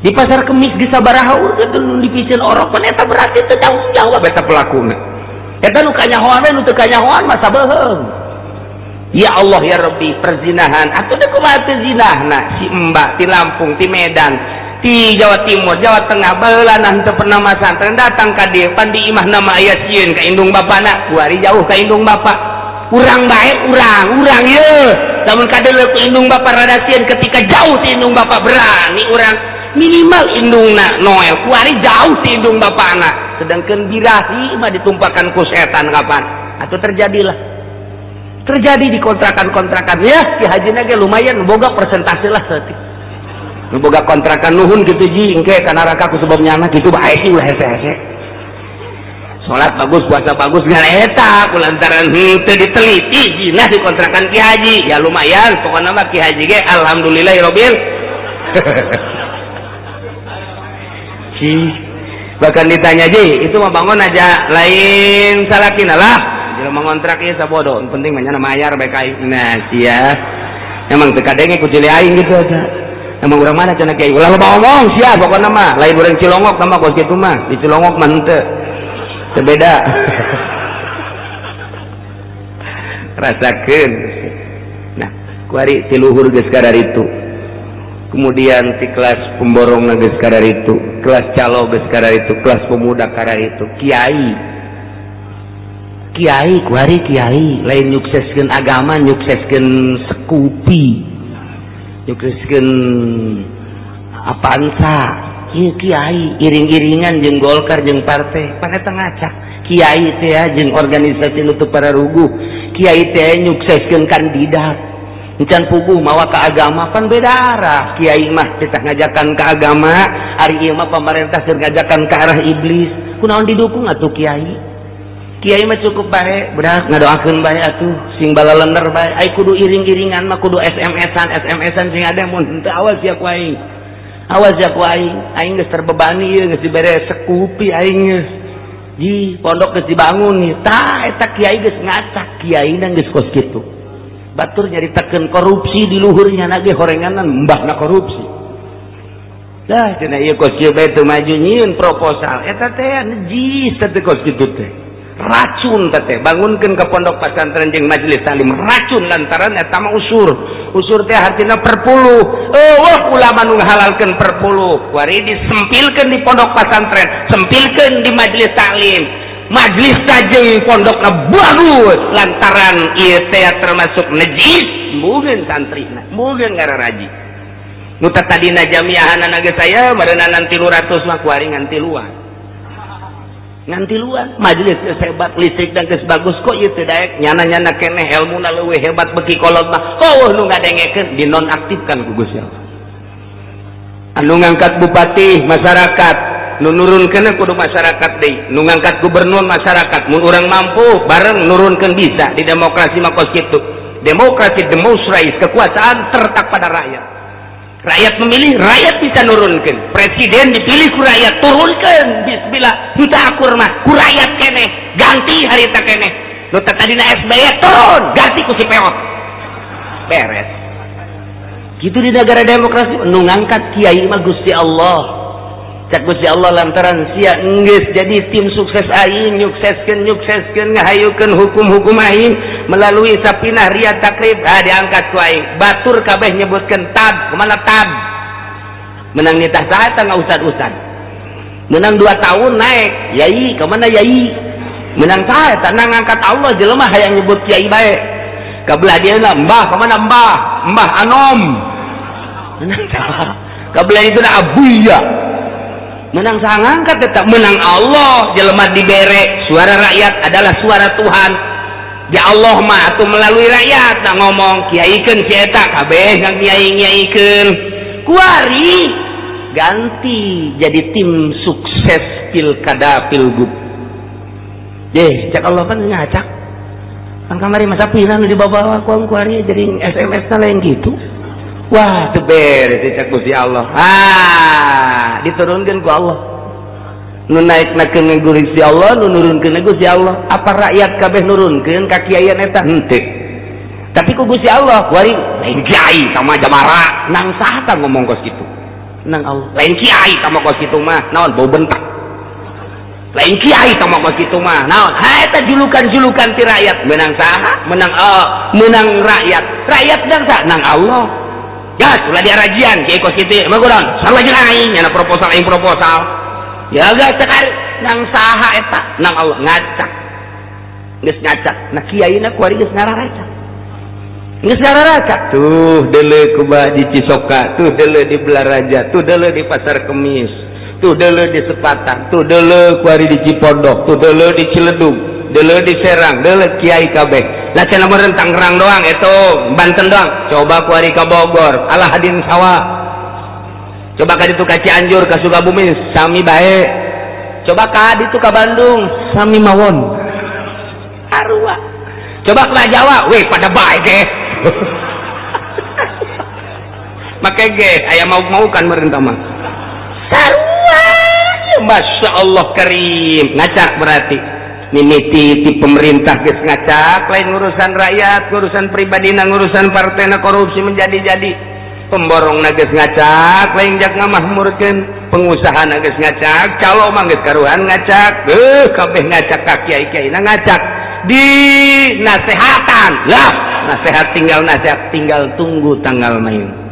Speaker 1: Di pasar Kemis di sabaraha urang teh nu dipiceun orok pan eta berarti teu tanggung jawab eta pelakuna. Eta nu kanyahoan we nu teu kanyahoan mah sabeuheung. Ya Allah ya Rabbi perzinahan atuh deuk kumaha teu zinahna si Mbak di Lampung di Medan di Jawa Timur, Jawa Tengah baheula henteu pernah masantren datang ka dieu pan di imahna mah aya sieun ka indung bapana kuari jauh ka indung bapa urang bae urang ieu lamun kadeuleu ku indung bapa rada sieun ketika jauh ti indung bapa berani urang minimal indungna Noel kuari jauh ti indung bapana sedangkan birahi mah ditumpakan ku setan kapan atau terjadilah terjadi di kontrakan-kontrakan ya Ki Hajina ge lumayan boga persentase lah saeutik nu boga kontrakan nuhun kitu ji engke ka neraka ku sebab nyana kitu bae sih ulah hese-hese salat bagus puasa bagus ngan eta ku lantaran henteu diteliti jinah di kontrakan Ki Haji ya lumayan pokona mah Ki Haji ge alhamdulillahirabbil si bahkan ditanya ji itu mah bangun aja lain salakina lah jelema ngontrak ieu sabodo penting mah nyana mayar bae ka aing nah sia emang teu kadenge ku cili aing gitu aja. Emang urang mana cenah kiai ulah loba omong sia pokona mah lain urang Cilongok mah kos kitu mah di Cilongok mah henteu teu beda. Rasakeun. Nah, kuari ti luhur geus kararitu. Kemudian ti kelas pemborong geus kararitu, kelas calo geus kararitu, kelas pemuda kararitu, kiai. Kiai kuari kiai lain nyukseskeun agama, nyukseskeun sekupi. Nyukseskeun Avanza ieu kiai iring-iringan jeung Golkar jeung partai pan eta ngacak kiai teh jeung organisasi nu teu pararuguh kiai teh nyukseskeun kandidat encan puguh mawa ka agama pan beda arah kiai mah titah ngajakan ka agama ari ieu mah pamarentah keur ngajakan ka arah iblis kunaon didukung atuh kiai kiai mah cukup bae bedak ngadoakeun bae atuh sing balalener bae ai kudu iring-iringan mah kudu SMS-an SMS-an sing ada mun henteu awas sia ku aing awas sia ku aing aing geus terbebani ieu geus dibere sekupi aing geus di pondok geus dibangun nih tah eta kiai geus ngacak kiaina geus kos kitu batur nyaritakeun korupsi di luhurnya na ge horenganan mbahna korupsi dah cenah ieu kos kieu bae teu maju nyieun proposal eta teh najis teh kos kitu teh racun teh bangunkeun ke pondok pesantren jeung majelis taklim racun lantaran eta mah usur usur teh artina perpuluh eueuh ulama nu ngahalalkeun perpuluh kuari disempilkeun di pondok pesantren sempilkeun di majelis taklim majelis jeung pondokna bagus lantaran ieu teh termasuk najis mungkin santrina mungkin ngararaji Nu tadina jamiahanana geus aya meureunana 300 mah kuari ngan tiluan. Ngan tiluan majelis geus hebat, listrik dan geus bagus kok ieu teu daek, nyana-nyana keneh elmuna leuwih hebat beki kolot mah. Oh nu ngadengekeun dinonaktifkan ku Gusti Allah. Anu ngangkat bupati masyarakat, nu nurunkeun kudu masyarakat deui, nu ngangkat gubernur masyarakat, mun urang mampu bareng nurunkeun bisa di demokrasi mah kos kitu. Demokrasi demonstrais, kekuasaan terletak pada rakyat. Rakyat memilih, rakyat bisa nurunkeun. Presiden dipilih ku rakyat, turunkeun bismillah. Henteu akur mah ku rakyat keneh, ganti harita keneh. Nu tadina SBY turun, ganti ku si Peot. Beres. Gitu di negara demokrasi nu ngangkat kiai mah Gusti Allah. Cak Gusti Allah lantaran sia geus jadi tim sukses aing, nyukseskeun ngahayukeun hukum-hukum aing melalui sapinah riyad takrib, ah diangkat ku aing. Batur kabeh nyebutkeun tab, kemana tab? Menang nitah saha tah ngausad-usad. Menang 2 tahun naik, yai kemana yai? Menang saha tah ngangkat Allah jelema hayang nyebut kiai bae. Kabelah dia lah, mbah kemana mbah? Mbah Anom. Menang saha? Kabelah itu dah abuya. Menang saha ngangkat tetap menang Allah jelema dibere. Suara rakyat adalah suara Tuhan. Ya Allah mah atuh melalui rakyat nah ngomong kiaikeun si eta kabeh ngiai-ngiaikeun. Kuari ganti jadi tim sukses pilkada pilgub. Deh, cak Allah kan ngacak. Kan kamari masa pina nu dibawa ku kuari jadi SMS na lain gitu. Wah, teu beres cak Gusti Allah. Ah, diturunkeun ku Allah. Nu naiknakeun Gusti Allah, nu nurunkeun Gusti Allah. Apa rakyat kabeh nurunkeun ka kiaian eta? Henteu. Tapi ku Gusti Allah, kuari lain kiai sama jamara, nang saha tah ngomong kos kitu? Nang Allah. Lain kiai sama kos kitu mah, naon bau bentak. Lain kiai sama kos kitu mah, naon? Ha eta julukan-julukan ti rakyat, menang saha? Menang menang rakyat. Rakyat nang saha? Nang Allah. Ya, ulah diarajian kiai kos kitu. Mah kunaon? Sarua jeung aing, nyana proposal aing proposal. Ya geus cek nang saha eta? Nang Allah ngacak. Geus ngacak. Nah kiaina kuari geus ngararacak. Geus ngararacak. Tuh deuleu kumaha di Cisoka, tuh deuleu di Belaraja, tuh deuleu di Pasar Kemis, tuh deuleu di Sepatan, tuh deuleu kuari di Cipondok, tuh deuleu di Ciledug, deuleu di Serang, deuleu kiai kabeh. Lah cenah meureun Tangerang doang itu, Banten doang. Coba kuari ka Bogor, alah hadin sawah. Coba ka ditu ka Cianjur, ka Sukabumi sami bae. Coba ka ditu ka Bandung, sami mawon. Arwah. Coba ka Jawa, weh pada bae ge. Make ge aya mau-mau kan merintah mah. Sarua, Masya Allah karim. Ngacak berarti. Mimiti ti pemerintah geus ngacak, lain urusan rakyat, urusan pribadina, urusan partena korupsi menjadi-jadi. Pemborong geus ngacak, lain jak ngamahmurkeun, pengusaha geus ngacak, calo mah geus karuhan ngacak, kabeh ngacak ka kiai-kiaina ngacak. Di nasehatan lah, nasehat tinggal nasehat, tinggal tunggu tanggal main.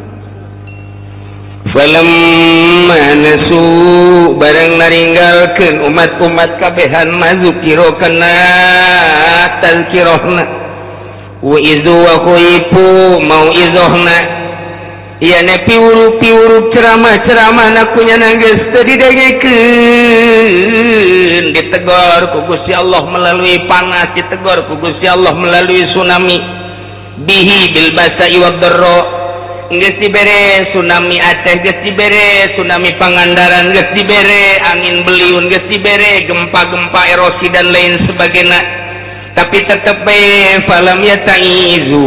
Speaker 1: Falamma nasu barang naringgalkeun umat-umat kabehan mazukiro kana tazkirahna wa izu wa khuifu mau'izohna ieu ne piwuru-piwuru ceramah-ceramah na kunyana geus teu didengekeun, ditegor ku Gusti Allah melalui panas, ditegor ku Gusti Allah melalui tsunami bihi bil basa'i wad dharra. Geus dibere tsunami Aceh, geus dibere tsunami Pangandaran, geus dibere angin beliun, geus dibere gempa-gempa erosi dan lain sebagainya. Tapi tetep bae falam yataizu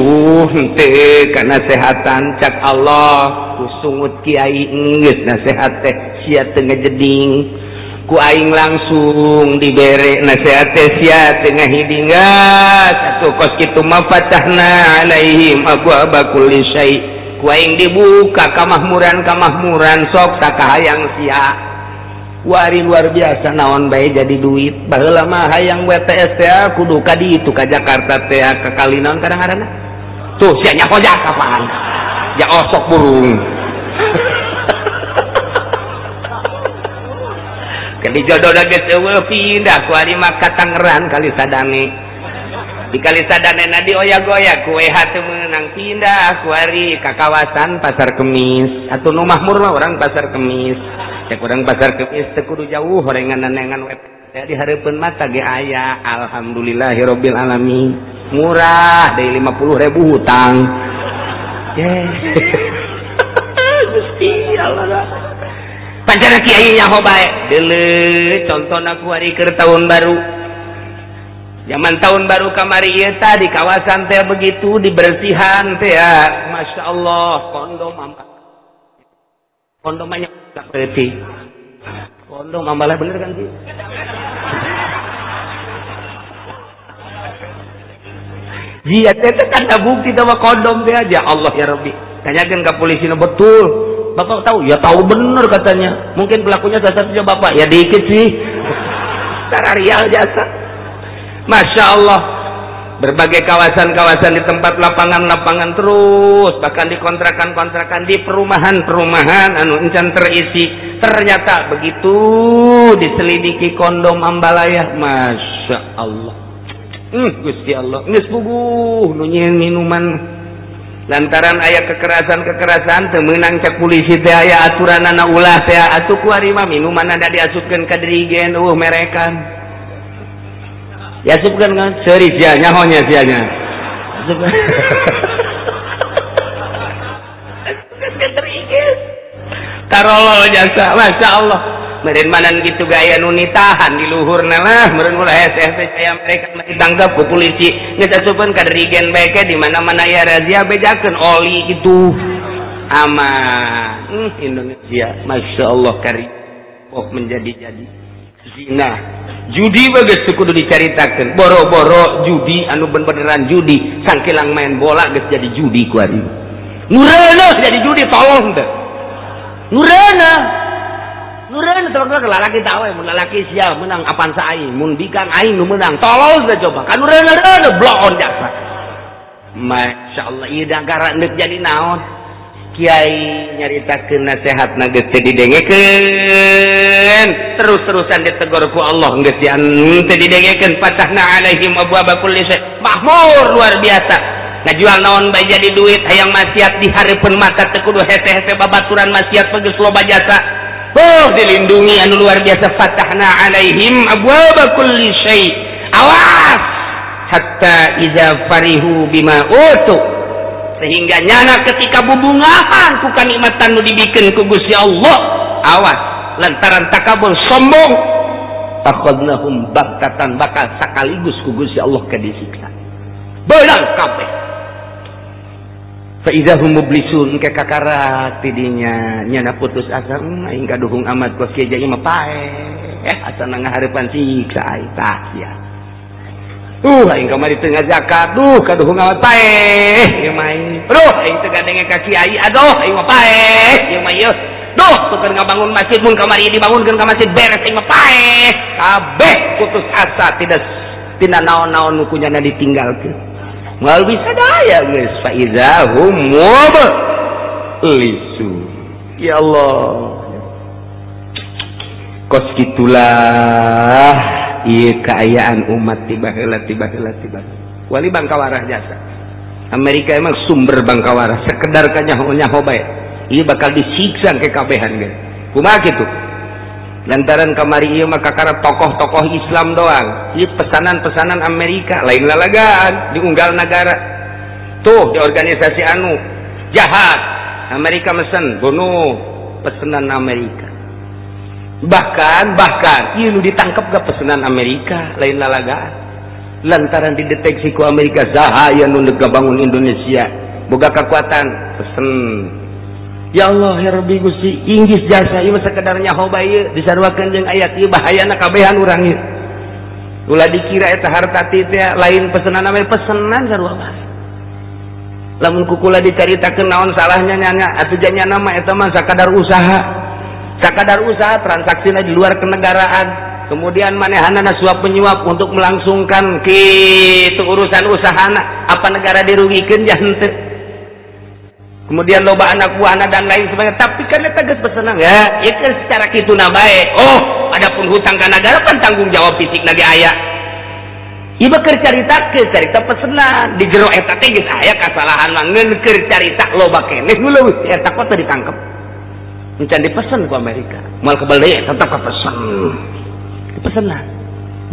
Speaker 1: henteu kana sehatan cak Allah ku sungut kiai geus nasehat teh sia teu ngejeding, ku aing langsung dibere nasehat teh sia teu ngahiding. Atuh kos kitu mah fatahna alaihim abwaaba kulli syai', ku aing dibuka kamahmuran-kamahmuran sok sakahayang sia. Wari luar biasa naon bae jadi duit. Baheula mah hayang WTS teh kudu ka ditu ka Jakarta teh ka kali naon kadang-kadang. Tuh sia nyaho jasa apaan. Ya osok burung. Kali jodoh geus eueuh pindah ku ari mah ka Tangerang kali sadane. Dikali sadanena dioyak-oyak ku WH teu meunang pindah kuari ka kawasan Pasar Kemis. Atuh nu Mahmur mah urang Pasar Kemis. Cek urang Pasar Kemis teu kudu jauh horengan-nengan web. Di hareupeun mata ge aya. Alhamdulillahirabbil alamin. Murah deui 50.000 hutang. Gusti Allah. Pancana kiai nyaho bae. Deuleu contona kuari keur tahun baru. Zaman tahun baru kamari ieu tah di kawasan teh begitu dibersihan teh ya. Masya Allah, kondom ambal. Kondom banyak berarti. Kondom ambalnya bener kan sih? Iya, teh kan ada bukti bahwa kondom teh aja. Allah ya Rabbi. Tanyakan ke polisi betul. Bapak tahu? Ya tahu bener katanya. Mungkin pelakunya salah satunya bapak. Ya dikit sih. Secara real jasa. Masya Allah. Berbagai kawasan-kawasan di tempat lapangan-lapangan terus, bahkan di kontrakan-kontrakan, di perumahan-perumahan anu encan terisi. Ternyata begitu diselidiki kondom ambalaya, Masya Allah. Gusti Allah, geus puguh nu nyieun minuman. Lantaran aya kekerasan-kekerasan teu meunang cek polisi teh aya aturanana ulah teh atuh kuari mah minuman ada diasupkeun ka dirigen eueuh merekan. Diasupkeun kan seuri sia nyaho nya sia nya. Asupkeun ka dirigen. Tarolol jasa, Masya Allah. Meureun manan kitu gaya nu nitahan di luhurna lah, meureun ulah hese-hese saya mereka ditangkap ku polisi. Geus asupeun ka dirigen bae ke di mana-mana aya razia bejakeun oli kitu. Aman. Indonesia, Masya Allah kari. Oh menjadi-jadi zina. Judi bagus kudu dicaritakeun. Boro-boro judi anu beneran judi, sangkilang main bola geus jadi judi ku ari. Nu reuneuh jadi judi tolong teh. Nu reuneuh. Nureun tolong lalaki tahu mun lalaki sia menang apan sa aing mun bikang aing nu menang tolol teh coba kan nureun bloon jasa. Masya Allah ieu dagara neuk jadi naon kiai nyaritakeun nasehatna geus teu didengekeun terus-terusan ditegur ku Allah geus teu didengekeun fatahna alaihim abwaaba kulli syai mahmur luar biasa ngajual naon bae jadi duit hayang maksiat di hareupeun mata teu kudu hese-hese babaturan maksiat geus loba jasa. Oh dilindungi anu luar biasa fatahna alaihim abwaaba kulli syai. Awas hatta iza farihu bima utu, sehingga nyana ketika bubungahan ku kanikmatan nu dibikeun ku Gusti Allah. Awas lantaran takabur sombong akhadnahum baghtatan bakal sakaligus ku Gusti Allah ke disiksa beunang kabeh. Fa idza hum mublisun ke kakarak tidinya nyana putus asa aing kaduhung amat ku kieu jadi mah paeh asa ngahareupan siksa aing tah sia. Aing kamari teu ngazakat duh kaduhung amat paeh ieu mah aing. Duh aing teu gadenge ka kiai aduh aing mah paeh ieu mah ieu. Duh tuker ngabangun masjid mun kamari dibangunkeun ka masjid beres aing mah paeh. Kabeh putus asa tidak tina naon-naon nu kunyana ditinggalkeun. Moal bisa daya geus fa iza hum mublisu. Ya Allah. Kos kitulah ieu kaayaan umat tiba heula tiba heula tiba. Wali bangkawarah jasa. Amerika emang sumber bangkawarah sekedar kanyaho-nyaho bae. Ieu bakal disiksa ke kabehan ge. Kumaha kitu? Lantaran kamari ieu mah kakara tokoh-tokoh Islam doang. Ieu pesanan-pesanan Amerika lain lalagaan diunggal negara. Tuh di organisasi anu jahat. Amerika mesen bunuh pesanan Amerika. Bahkan ieu nu ditangkep ge pesanan Amerika lain lalagaan. Lantaran dideteksi ku Amerika saha aya nu ngabangun Indonesia boga kekuatan pesen. Ya Allah ya Rabbi Gusti inggis jasa ieu sakedar nyaho bae ieu disaruakeun jeung ayat ieu bahayana kabehan urang ieu. Ulah dikira eta harta teh lain pesenan ame pesenan sarua bae. Lamun kukula dicaritakeun naon salahnya nyanya atuh janyana mah eta mah sakadar usaha. Sakadar usaha transaksina di luar kenegaraan. Kemudian manehanana suap penyuap untuk melangsungkan kitu urusan usahana apa negara dirugikeun ja henteu. Kemudian loba anak buahna dan lain sebagainya, tapi kan eta geus pesenan ya, ieu secara kituna bae. Oh, adapun hutang ka nagara pan tanggung jawab fisik ge aya. Ieu keur carita ke carita pesenan di jero eta teh geus aya kasalahan mah ngeun keur carita loba keneh nu leuwih eta kok teu ditangkep. Encan dipesen ku Amerika. Moal kebel deui tetep kapesen. Dipesenan.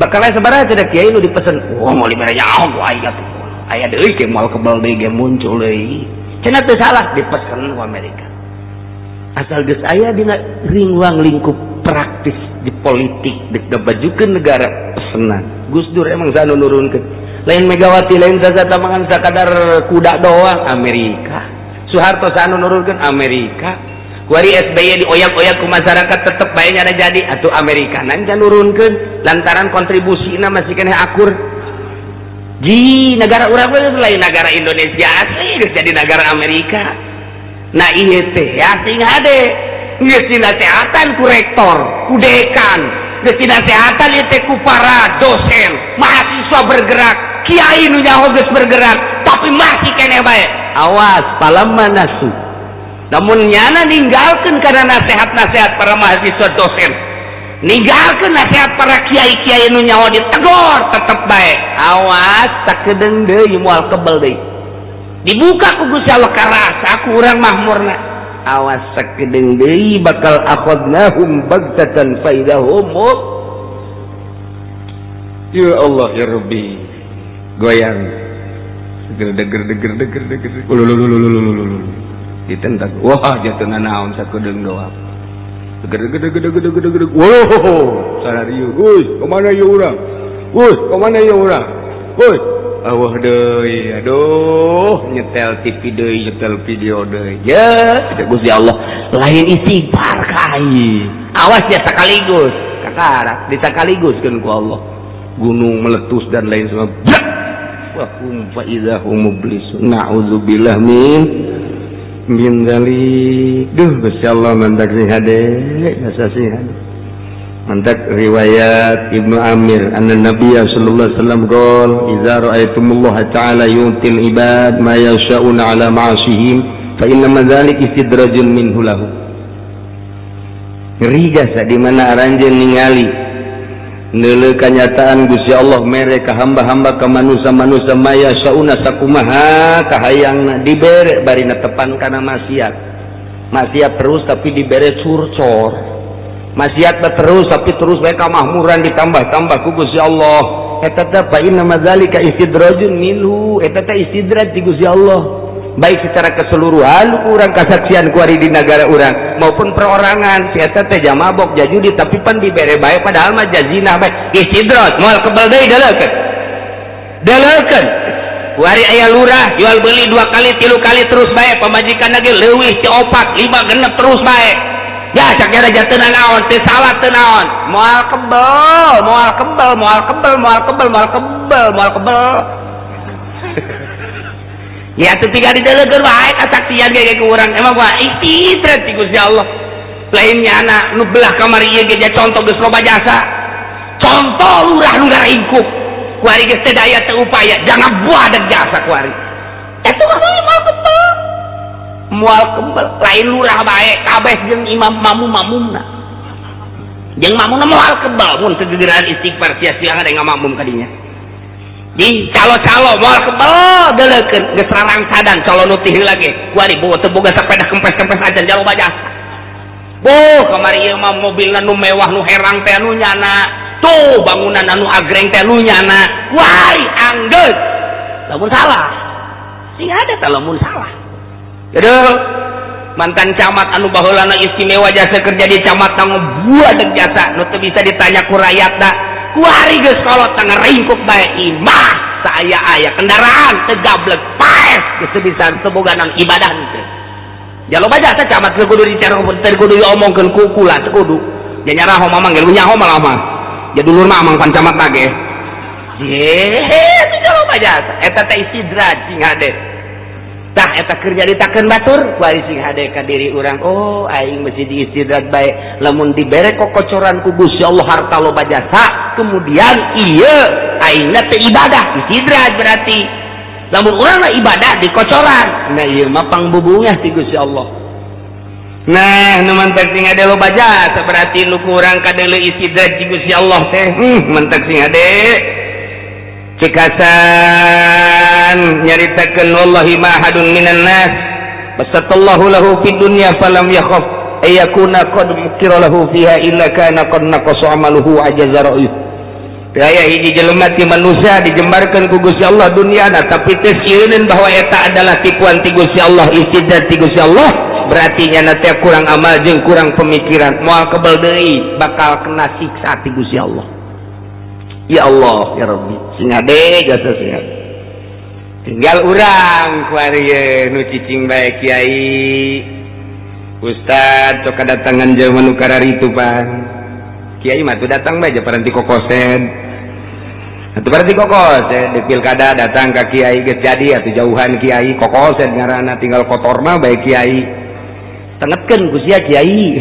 Speaker 1: Bakal aya sabaraha cenah kiai nu dipesen. Wah moal dibere nyaho ku aya tuh. Aya deui ge moal kebel deui ge muncul deui. Cenah teu salah dipesen ku Amerika. Asal geus aya dina ruang lingkup praktis di politik dek ngabajukeun negara pesenan. Gus Dur emang sanu nurunkeun. Lain Megawati lain sasata mangan sakadar kuda doang Amerika. Soeharto sanu nurunkeun Amerika. Kuari SBY dioyak-oyak ku masyarakat tetep bae nyada jadi atuh Amerika nan nurunkeun lantaran kontribusina masih keneh akur. Ji negara urang we lain negara Indonesia asli geus jadi negara Amerika. Nah ieu teh ya sing hade. Geus dinasehatan ku rektor, ku dekan, geus dinasehatan ieu teh ku para dosen, mahasiswa bergerak, kiai nu nyaho geus bergerak, tapi masih keneh bae. Awas palamma nasu. Namun nyana ninggalkeun kana nasihat-nasihat para mahasiswa dosen. Ninggalkeun nasihat para kiai-kiai nu nyaho ditegor tetep bae. Awas sakedeung deui moal kebel deui. Dibuka ku Gusti Allah karasa ku urang mahmurna. Awas sakedeung deui bakal akhadnahum baghtatan faidahum. Ya Allah ya Rabbi. Goyang. Deger deger deger deger. Ululululululul. Ditentang. Wah, jatuh naon sakedeung doang. Deger deger deger deger deger. Wow, sararieu. Euy, ka mana ieu urang? Euy, ka mana ieu urang? Euy. Awah deui, aduh, nyetel TV deui, nyetel video deui. Ya, Gusti Allah, lain istighfar ka aing. Awas ya sekaligus, kakara disakaliguskeun ku Allah. Gunung meletus dan lain sebagainya. Wa hum fa idza hum mublisun. Na'udzubillah min dzalik. Duh, Gusti Allah mantak sing hade, jasa sing hade. Mantak riwayat Ibnu Amir anna Nabiya sallallahu alaihi wasallam qol idza ra'aytumullaha ta'ala yu'til ibad ma yasha'una 'ala ma'asihim fa inna ma dzalik istidrajun minhu lahu. Ngeri jasa di mana aranjeun ningali neuleuh kanyataan Gusti Allah mere ka hamba-hamba ka manusa-manusa ma yasha'una sakumaha kahayangna dibere bari netepan kana maksiat. Maksiat terus tapi dibere curcor. Maksiat terus tapi terus bae kamahmuran ditambah-tambah ku Gusti Allah. Eta teh fa inna madzalika istidrajun minhu. Eta teh istidraj ti Gusti Allah. Baik secara keseluruhan urang kasaksian ku ari di negara urang maupun perorangan. Si eta teh jamabok jajudi tapi pan dibere bae padahal mah jazina bae. Istidraj moal kebel deui deleukeun. Deleukeun. Ku ari aya lurah jual beli 2 kali 3 kali terus bae pamajikan lagi leuwih ti 4 5 genep terus bae. Ya cak nyara jatuh naon, teu salah teu naon. Moal kebel, moal kebel, moal kebel, moal kebel, moal kebel, moal kebel. Ya teu tinggal dideulekeun wae kasaksian ge ku urang. Emang wah istidraj ti Gusti Allah. Lain nyana nu belah kamari ieu ge contoh geus loba jasa. Contoh lurah nu ngaringkuk. Kuari geus teu daya teu upaya, jangan buah dek jasa kuari. Eta mah moal kebel. Moal kebel lain lurah bae kabeh jeung imam mamum-mamumna jeung mamumna moal kebel mun kegegeran istighfar sia-sia ada ngamamum kadinya di calo-calo moal kebel deleukeun geus rarangsadan calo nu tih heula ge kuari boga teu boga sepeda kempes-kempes acan jalo bajasa boh kamari ieu mah mobilna nu mewah nu herang teh nu nyana tuh bangunan anu agreng teh nu nyana kuari anggeus lamun salah sing ada teh lamun salah. Aduh, mantan camat anu baheulana istimewa jasa kerja di camat ngebuat jasa nu teu bisa ditanya ku rakyatna. Kuari geus kolot ngaringkuk bae imah saaya-aya kendaraan teu gablek paes geus teu bisa teu boga naon ibadah teu. Ja loba jasa camat teu kudu dicara teu kudu diomongkeun ku kula teu kudu. Ja nyaraho mamang ge nyaho malah mah. Ja dulur mah amang pan camat mah ge. Ye, teu loba jasa eta teh istidraj sing hade. Tah eta keur nyaritakeun batur kuari sing hade ka diri urang oh aing mesti diistidraj bae lamun dibere kokocoran ku Gusti Allah harta loba jasa kemudian ieu aingna teu ibadah istidraj berarti lamun urang mah ibadah dikocoran nah ieu mah pangbubungah ti Gusti Allah. Nah nu mantak sing hade loba jasa berarti nu kurang kadeuleu istidraj ti Gusti Allah teh mantak sing hade. Cek Hasan nyaritakeun wallahi ma ahadun minan nas basatallahu lahu fid dunya falam yakhaf ayakuna qad mukira lahu fiha illa kana qad naqasa amaluhu ajaza ra'yuh. Aya hiji jelema ti manusia dijembarkeun ku Gusti Allah dunyana tapi teh sieun bahwa eta adalah tipuan ti Gusti Allah, istidad ti Gusti Allah, berarti nyana teh kurang amal jeung kurang pemikiran, moal kebel deui bakal kena siksa ti Gusti Allah. Ya Allah ya Rabbi, sing hade jasa sing hade. Tinggal urang kuari ye nu cicing bae kiai. Ustad sok kadatangan jelema nu kararitu pan. Kiai mah tuh datang bae paranti kokosen. Atuh berarti kokosen di pilkada datang ka kiai geus jadi atuh jauhan kiai kokosen ngaranna tinggal kotorna bae kiai. Tengetkeun ku sia kiai.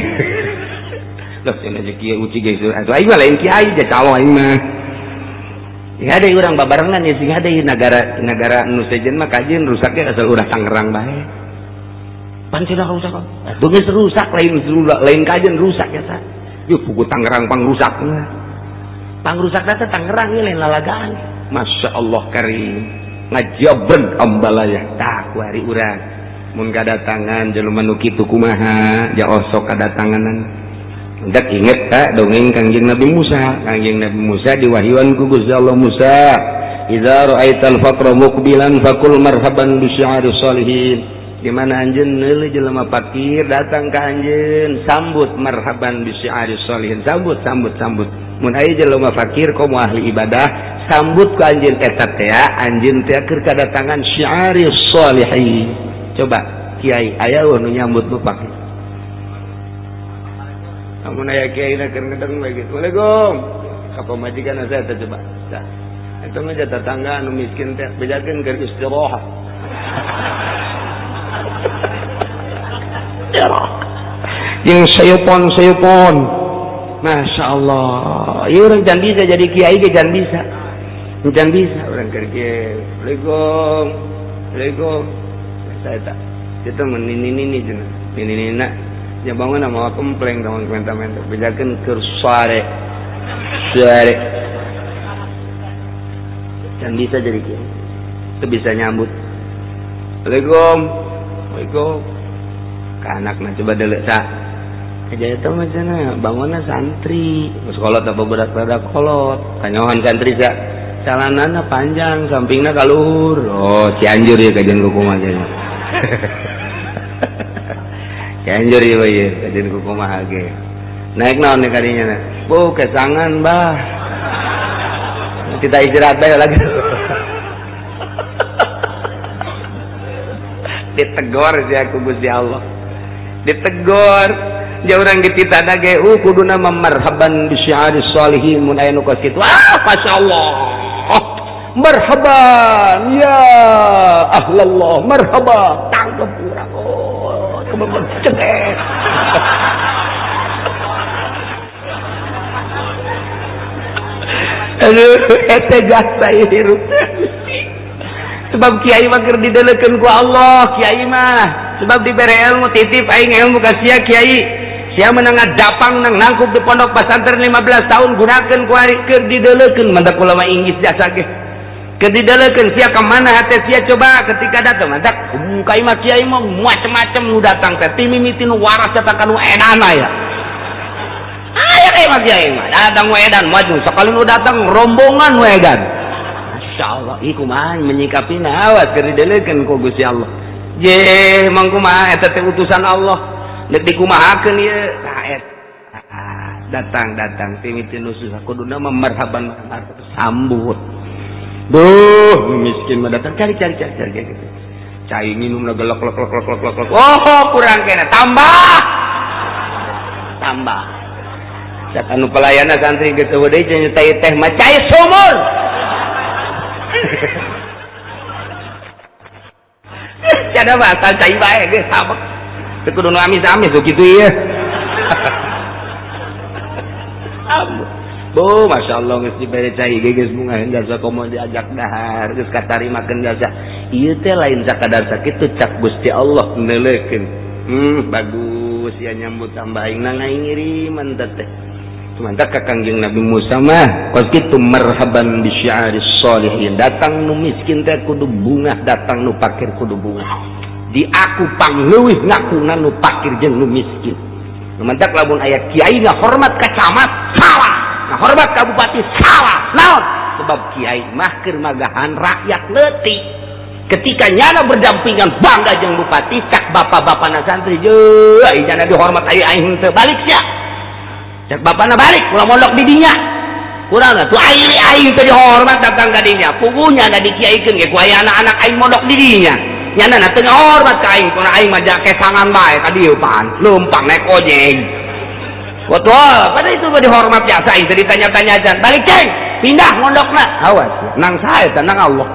Speaker 1: Loh cenah jeung kiai uci geus atuh aing mah lain kiai ja calo aing mah. Sing hade urang babarengan ya sing hade nagara nagara nu sejen mah kajeun rusaknya asal urang Tangerang bae. Pan cenah rusak. Atuh geus rusak lain lain kajeun rusak ya sa. Yeuh pugu Tangerang pangrusakna. Pangrusak teh Tangerang ieu lain lalagaan. Masya Allah karim ngajabren ambalaya. Tah ku hari urang mun kadatangan jelema nu kitu kumaha ja osok kadatanganan. Hendak inget tak dongeng Kangjeng Nabi Musa. Kangjeng Nabi Musa diwahyuan ku Gusti Allah, Musa, idza ra'aital faqra muqbilan faqul marhaban bi syi'ari sholihin. Di mana anjeun neuleuh jelema fakir datang ka anjeun, sambut marhaban bi syi'ari sholihin. Sambut sambut sambut. Mun aya jelema fakir komo ahli ibadah, sambut ku anjeun eta teh, anjeun teh keur kadatangan syi'ari sholihin. Coba kiai aya nu nyambut nu fakir. Amun aya kiai na keur ngedeng bae kitu. Waalaikum. Ka pamajikan saya teh coba. Tah. Eta mah tetangga anu miskin teh bejakeun keur istirahat. Jeung sayupon-sayupon. Masya Allah. Ieu urang can bisa jadi kiai ge can bisa. Can bisa urang keur kieu. Waalaikum. Waalaikum. Saya tak. Itu mah nini-nini cenah. Nini-nina nya bangun mawa kempleng kawan menta-menta bejakeun keur sare. Sare. Can bisa jadi kiai. Teu bisa nyambut. Waalaikum. Waalaikum. Ka anakna coba deuleu sa. Kaja eta mah cenah bangunna santri. Geus kolot apa budak-budak kolot. Kanyohan santri sa. Calanana panjang, sampingna ka luhur. Oh, Cianjur ieu kajian kumaha cenah. Cianjur ieu ieu kajian kumaha ge. Naik naon nih kadinya na? Bu, kesangan bah. Kita istirahat bae lagi. Ditegor sia ku Gusti Allah. Ditegor. Ja urang dititah ge kuduna marhaban bi syi'ari sholihin mun aya nu kos kitu. Ah, masyaallah. Marhaban ya ahlallah, marhaba. Tangkep urang. Oh, kebebet cengek. Aduh, eta jasa hirup. Sebab kiai mah keur didelekeun ku Allah, kiai mah. Sebab dibere ilmu titip aing ilmu ka sia kiai. Sia menang ngadapang nang nangkup di pondok pesantren 15 tahun gunakeun ku ari keur didelekeun mantak ulama Inggris jasa ge. Keur didelekeun sia ka mana hate sia coba ketika datang mantak kai mah kiai mah macem-macem nu datang teh timimiti nu waras eta ka nu edan aya. Aya kai mah kiai mah datang we edan maju sakali nu datang rombongan we edan. Masyaallah ieu kumaha menyikapina awas keur didelekeun ku Gusti Allah. Je mang kumaha eta teh utusan Allah. Nek dikumahakeun ieu tah eta datang-datang timiti nu susah kuduna mah marhaban sambut. Duh miskin mah datang cari cari cari cari gitu. Cai minumna gelok lok lok lok lok lok. Oh kurang kena tambah. Tambah. Cak anu pelayanna santri geus eueuh deui cenah teh teh mah cai sumur. Cada mah asal cai bae geus sabek. Teu kudu nu amis-amis kitu ieu. Bu, Masya Allah geus dibere cai ge geus bungaheun jasa komo diajak dahar geus katarimakeun jasa. Ieu teh lain sakadar sakitu cak Gusti Allah neuleukeun. Bagus ya nyambut tambah aing na ngiriman teh. Sementara ka Kangjeng Nabi Musa mah kos kitu marhaban bi syi'aris sholihin. Datang nu miskin teh kudu bungah, datang nu pakir kudu bungah. Di aku pangleuwih ngakuna nu pakir jeung nu miskin. Sementara lamun aya kiai ngahormat ka camat salah, ngahormat ka bupati salah. Naon? Sebab kiai mah keur magahan rakyat leutik. Ketika nyana berdampingan bangga jeung bupati, cak bapak-bapana santri jeuh nyana dihormat aya aing henteu balik sia. Cak bapana balik ulah mondok di dinya. Kurang tuh aing aing teu dihormat datang ka dinya. Puguhnya da dikiaikeun ge ku aya anak-anak aing mondok di dinya. Nyana na teu ngahormat ka aing, kuna aing mah kesangan bae ka dieu pan. Leumpang naik ojek. Betul, pada itu mah dihormat biasa aing teu ditanya-tanya aja. Balik ceng, pindah mondokna. Awas, nang sae nang Allah.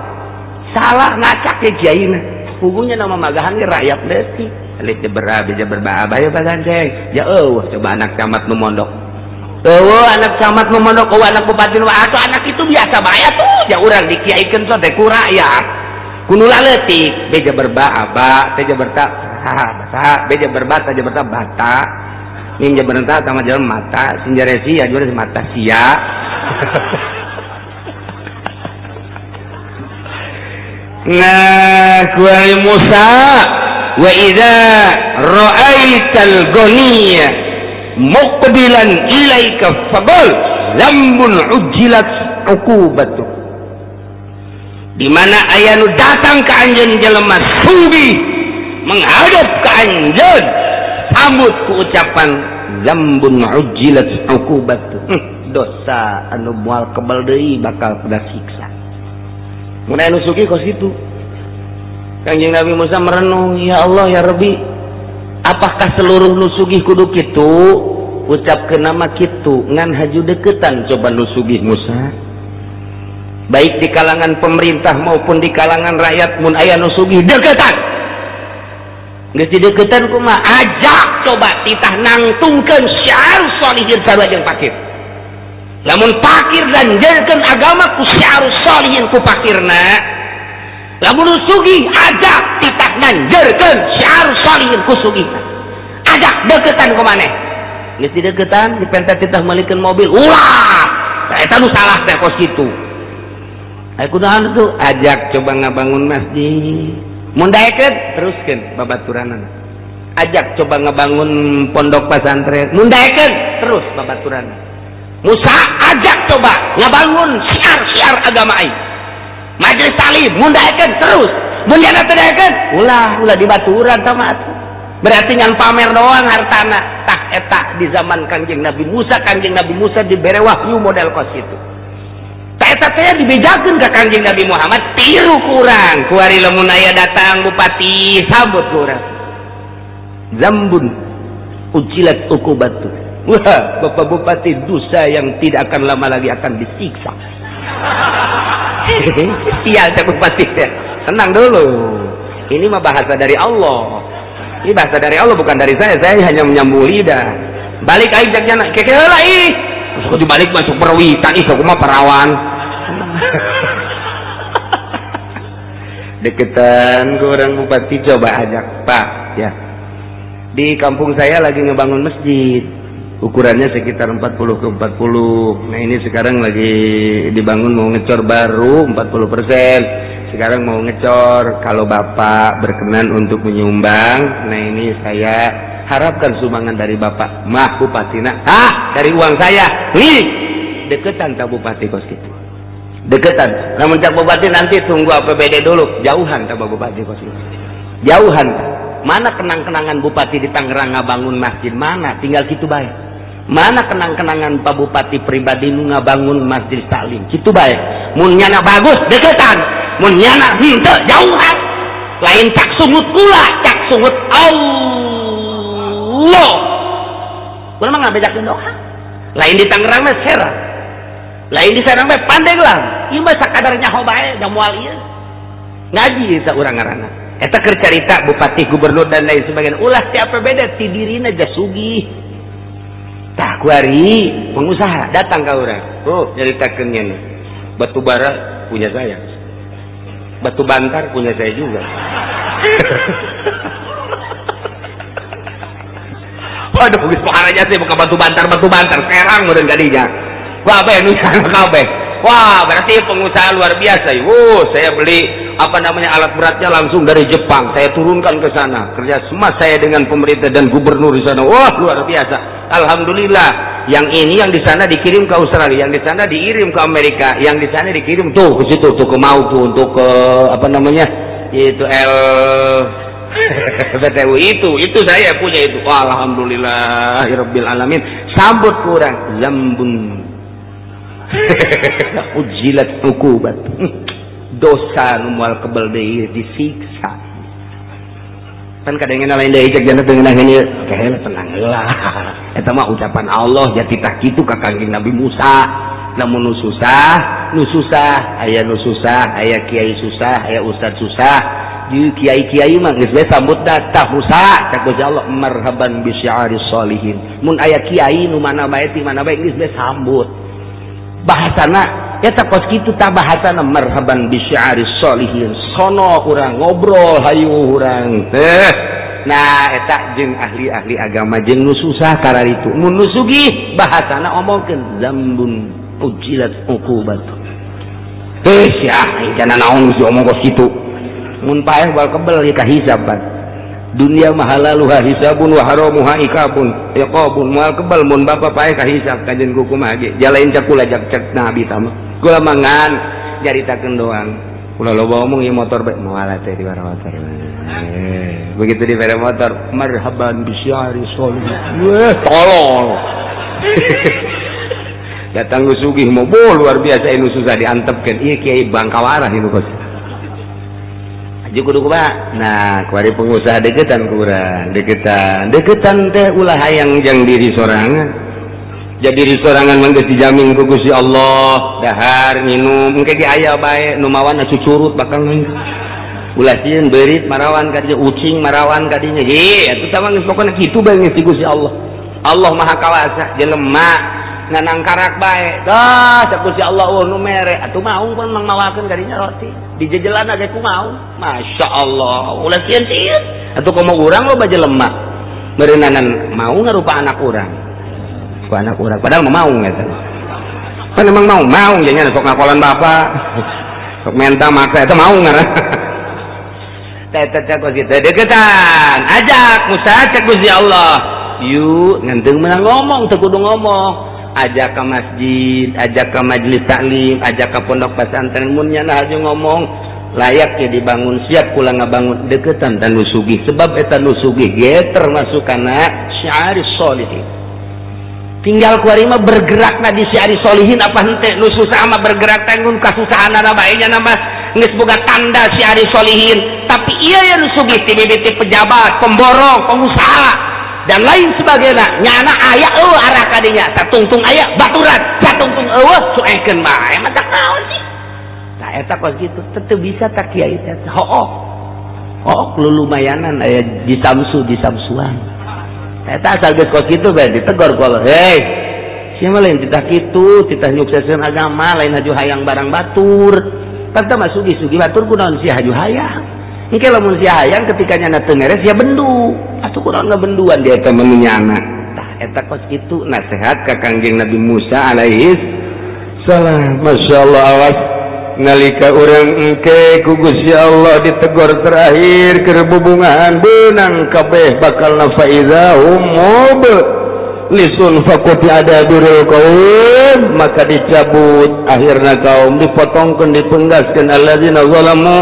Speaker 1: Salah ngacak ke kiaina. Puguhnya nama magahan ge rakyat leutik. Elit jebera beja berbahaya bagandeng. Ya eueuh coba anak camat nu mondok. Eueuh anak camat nu mondok, eueuh anak bupati nu atau anak itu biasa bae atuh. Ya urang dikiaikeun teh ku rakyat. Ku nu leutik beja berba aba, beja berta saha, beja berbata beja berta bata. Mim jaberta sama jalan mata, sinjaresi ya juara mata sia. Nah, kuari Musa wa idza ra'aital ghaniya muqbilan ilaika faqul zambun ujilat uqubatu. Di mana aya nu datang ka anjeun jelema sugih menghadap ka anjeun, sambut ku ucapan zambun ujilat uqubatu. Dosa anu moal kebal deui bakal kena siksa. Mun aya nu sugih kos kitu. Kangjeng Nabi Musa merenung, ya Allah ya Rabbi, apakah seluruh nu sugih kudu kitu? Ucapkeun nama kitu, ngan haju deketan coba nu sugih Musa. Baik di kalangan pemerintah maupun di kalangan rakyat mun aya nu sugih deketan. Geus dideketan kumaha? Ajak coba titah nangtungkeun syiar sholihin sarua jeung fakir. Lamun fakir dan jadikan agama ku syiar sholihin ku fakirna. Lamun sugih ajak titah nganjerkeun syiar sholihin ku sugihna. Ajak deketan ku maneh. Geus dideketan dipenta titah meulikeun mobil. Ulah. Eta nu salah teh kos kitu. Aya kunaon tuh? Ajak coba ngabangun masjid. Mun daekeun teruskeun babaturanana. Ajak coba ngabangun pondok pesantren. Mun daekeun terus babaturanana. Musa ajak coba ngabangun syiar-syiar agama aing. Majelis taklim mun daekeun terus. Mun jana teu daekeun ulah ulah dibaturan sama atuh. Berarti ngan pamer doang hartana. Tah eta di zaman Kangjeng Nabi Musa, Kangjeng Nabi Musa dibere wahyu model kos kitu. Tah eta teh dibejakeun ka Kangjeng Nabi Muhammad tiru kurang. Kuari lamun aya datang bupati sambut kurang. Zambun ujilat uqubatu. Wah, Bapak Bupati dosa yang tidak akan lama lagi akan disiksa. Sial teh bupati. Tenang dulu. Ini mah bahasa dari Allah. Ini bahasa dari Allah bukan dari saya. Saya hanya menyambung lidah. Balik aing cek nyana. Keke heula ih. Terus dibalik masuk perwitan ih kumaha parawan. Deketan ke orang bupati coba ajak, Pak, ya. Di kampung saya lagi ngebangun masjid. Ukurannya sekitar 40 ke 40. Nah ini sekarang lagi dibangun mau ngecor baru 40%. Sekarang mau ngecor. Kalau Bapak berkenan untuk menyumbang, nah ini saya harapkan sumbangan dari Bapak. Mah Bupatina, ah dari uang saya. Nih deketan tak Bupati kos gitu. Deketan. Namun cak Bupati nanti tunggu APBD dulu. Jauhan tak Bupati kos gitu. Jauhan. Mana kenang-kenangan Bupati di Tangerang ngabangun masjid mana? Tinggal gitu baik. Mana kenang-kenangan Pak Bupati pribadi nu ngabangun masjid taklim? Kitu bae. Mun nyana bagus deketan, mun nyana henteu jauhan. Lain cak sungut kula, cak sungut Allah. Kula mah ngabedakeun doa. Lain di Tangerang mah Serang. Lain di Serang mah Pandeglang. Ieu mah sakadar nyaho bae da moal ieu. Ngaji eta urang ngaranna. Eta keur carita bupati, gubernur dan lain sebagainya. Ulah ti APBD ti dirina ja sugih. Tah kuari pengusaha datang ka urang. Oh, nyaritakeun nya. Batu bara punya saya. Batu bantar punya saya juga. Waduh geus pohara sih buka batu bantar serang meureun kadinya. Wah, nu kabeh. Wah, berarti pengusaha luar biasa. Wuh, saya beli apa namanya alat beratnya langsung dari Jepang. Saya turunkan ke sana. Kerja sama saya dengan pemerintah dan gubernur di sana. Wah, luar biasa. Alhamdulillah. Yang ini yang di sana dikirim ke Australia, yang di sana dikirim ke Amerika, yang di sana dikirim tuh ke situ tuh ke Mautu untuk ke apa namanya? Itu L PTU itu saya punya itu. Wah, alhamdulillah rabbil alamin. Sambut kurang zambun. Ujilat uqubat. Dosa nu moal kebel deui disiksa. Kan kadang lain deui cek jana teu ngeunah ieu. Kehe tenang heula. Eta mah ucapan Allah jati tah kitu ka Kangjeng Nabi Musa. Lamun nu susah, aya nu susah, aya kiai susah, aya ustad susah. Di kiai-kiai mah geus bae sambut datah Musa, cak Gusti Allah marhaban bi syi'aris sholihin. Mun aya kiai nu mana bae ti mana bae geus bae sambut. Bahasana eta kos kitu tah bahasana marhaban bi syi'aris sholihin. Sono urang ngobrol hayu urang teh. Nah eta jeung ahli-ahli agama jeung nu susah kararitu. Mun nu sugih bahasana omongkeun zambun ujilat uqubat. Heuh sia kana naon geus diomong kos kitu. Mun paeh bal kebel ieu kahisab ban. Dunia mah halaluha hisabun wa haramuha iqabun. Iqabun moal kebel mun bapa paeh kahisab kajen ku kumaha ge. Jalain cakula jak nabi tama. Kula mangan nyaritakeun doang. Kula loba omong ieu motor bae moal teh di motor. Begitu di bere motor marhaban bi syi'ari sholih. Weh tolol. Datang nu sugih mobil luar biasa nu susah diantepkeun. Ieu kiai Bangkawarah ieu kos. Haji kudu kumaha? Nah, kuari pengusaha deketan kurang, deketan. Deketan teh ulah hayang jang diri sorangan. Jadi diri sorangan mah geus dijamin ku Gusti Allah, dahar minum engke ge aya bae nu mawana cucurut bakal ulah sieun beurit marawan ka dinya, ucing marawan ka dinya. Hi, atuh tah mah geus pokona kitu bae geus di Gusti Allah. Allah Maha Kawasa jelema nganangkarak bae. Dah cak Gusti Allah eueuh nu mere atuh maung pun mang mawakeun ka dinya roti. Dijejelana ge ku maung. Masya Allah, ulah sieun-sieun. Atuh komo urang loba jelema. Meureunnanan mau ngarupa anak urang. Ku anak urang padahal mah maung eta. Pan emang mau maung jadinya sok ngakolan bapak. Sok menta maksa eta maung ngaran. Teh teh kos kitu deketan. Ajak Musa cek Gusti Allah. Yuk nganteung menang ngomong teu kudu ngomong. Ajak ke masjid, ajak ke majelis taklim, ajak ke pondok pesantren mun nyana haja ngomong layak ya dibangun siap kula ngabangun deketan dan nu sugih sebab eta nu sugih ge termasuk kana syi'aris sholihin. Tinggal kuari mah bergerakna di syi'aris sholihin apa henteu nu susah mah bergerak teh mun kasusahanana bae nya mah geus boga tanda syi'aris sholihin, tapi ieu ya nu sugih ti mimiti pejabat, pemborong, pengusaha dan lain sebagainya nyana aya eueuh arah kadinya satungtung aya baturan satungtung eueuh cuekeun bae mah tak naon sih tah eta kos kitu teu bisa tak kiai teh hooh hooh lulumayanan aya disamsu disamsuan eta asal geus kos kitu bae ditegor ku Allah hei sia mah lain titah kitu titah nyukseskeun agama lain haju hayang barang batur tah mah sugih-sugih batur kunaon sia haju hayang engke lamun sia hayang ketika nyana teu ngeres sia bendu atuh kunaon ngabenduan dia teh mun nyana tah eta kos kitu nasihat ka Kangjeng Nabi Musa alaihi salam. Masyaallah awas nalika urang engke ku Gusti Allah ditegor terakhir keur bubungahan beunang kabeh bakal nafaiza umub lisun faquti adabirul qaum maka dicabut akhirna kaum dipotongkeun dipenggaskeun alladzina zalamu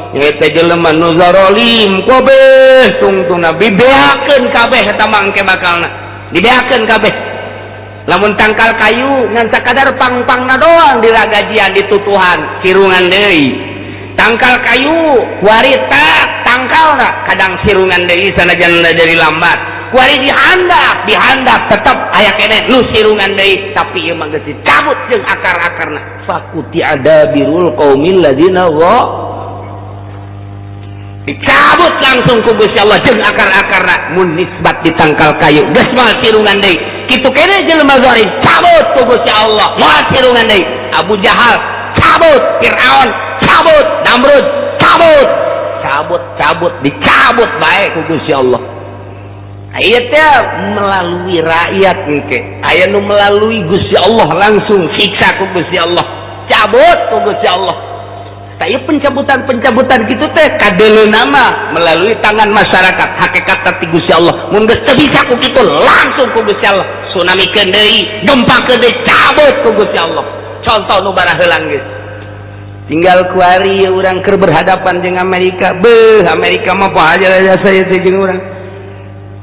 Speaker 1: eta jelema nu zalim kabeh tungtungna dibeakeun kabeh eta mangke bakalna dibeakeun kabeh lamun tangkal kayu ngan sakadar pang-pangna doang diragajian ditutuhan sirungan deui tangkal kayu kuari tak tangkalna kadang sirungan deui sanajan dari lambat kuari dihandap tetep aya keneh nu sirungan deui tapi ieu mah geus dicabut jeung akar-akarna fakuti adabirul qaumil ladzina dicabut langsung ku Gusti Allah jeung akar-akarna mun nisbat di tangkal kayu geus moal sirungan deui kitu keneh jelema zalim cabut ku Gusti Allah moal sirungan deui Abu Jahal cabut, Fir'aun cabut, Namrud cabut, cabut, cabut, dicabut bae ku Gusti Allah. Aya teh melalui rakyat engke. Aya nu melalui Gusti Allah langsung siksa ku Gusti Allah. Cabut ku Gusti Allah. Tah ieu pencabutan-pencabutan kitu teh kadeleuna mah melalui tangan masyarakat. Hakikat ti Gusti Allah. Mun geus teu bisa ku kitu langsung ku Gusti Allah. Tsunami keun deui, gempa keun deui, cabut ku Gusti Allah. Contoh nu baraheulang geus. Tinggal kuari urang keur berhadapan jeung Amerika. Beuh, Amerika mah poho aja saya teh jeung urang.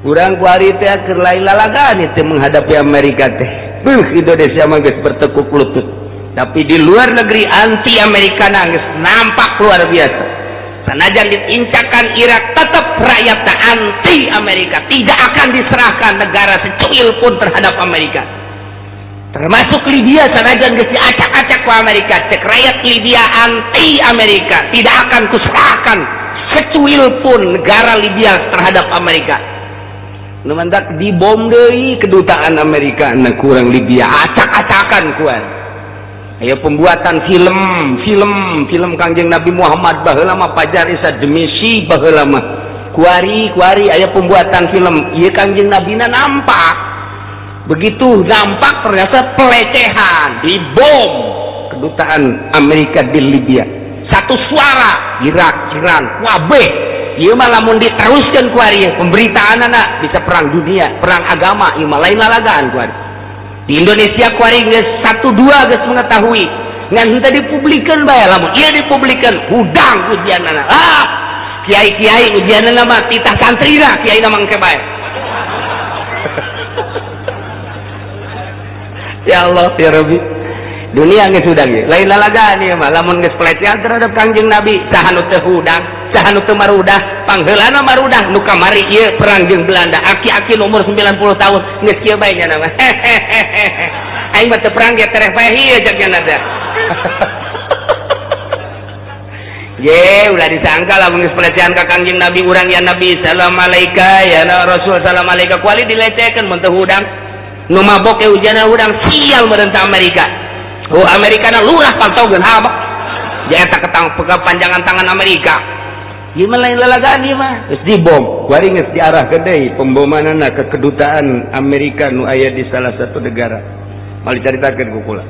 Speaker 1: Urang kuari teh keur lain lalagaan teh menghadapi Amerika teh. Beuh, Indonesia mah geus bertekuk lutut. Tapi di luar negeri anti Amerika geus nampak luar biasa. Sanajan diincakan Irak tetap rakyat anti Amerika, tidak akan diserahkan negara secuil pun terhadap Amerika. Termasuk Libya sanajan geus diacak-acak ku Amerika, cek rakyat Libya anti Amerika, tidak akan kuserahkan secuil pun negara Libya terhadap Amerika. Nu mantak dibom deui kedutaan Amerika na kurang Libya, acak-acakan kuan. Aya pembuatan film, film Kangjeng Nabi Muhammad baheula mah Pajar Isa demi si baheula mah. Kuari aya pembuatan film, ieu Kangjeng Nabina nampak. Begitu nampak ternyata pelecehan, dibom kedutaan Amerika di Libya. Satu suara Irak, Iran, wabeh. Ieu mah lamun diteruskeun ku ari pemberitaan anak bisa perang dunia, perang agama, ieu mah lain lalagaan ku ari. Di Indonesia ku ari geus 1 2 geus mengetahui. Ngan henteu dipublikeun bae lamun ieu dipublikeun hudang ujianana. Ah, kiai-kiai ujianana mah titah santrina, kiai na mangke bae. Ya Allah ya Rabbi, dunia geus hudang ieu lain lalagaan ieu mah lamun geus pelecehan terhadap Kangjeng Nabi saha nu teu hudang, saha nu teu marudah, pangheulana marudah nu kamari ieu perang jeung Belanda, aki-aki umur 90 tahun geus kieu bae nya mah. Aing mah teu perang ge tereh bae ieu cek nya teh. Ye ulah disangka lamun geus pelecehan ka Kangjeng Nabi urang ya Nabi salam alaika ya Rasul salam alaika kuali dilecehkeun mun teu hudang. Nu mabok e ujana urang sial merentah Amerika. Oh Amerika na lurah pantaukeun habak. Dia eta ketang kepanjangan tangan Amerika. Ieu mah lain lalagaan ieu mah. Geus dibom, kuari geus diarahkeun deui pembomanana ke kedutaan Amerika nu aya di salah satu negara. Mal dicaritakeun ku kula.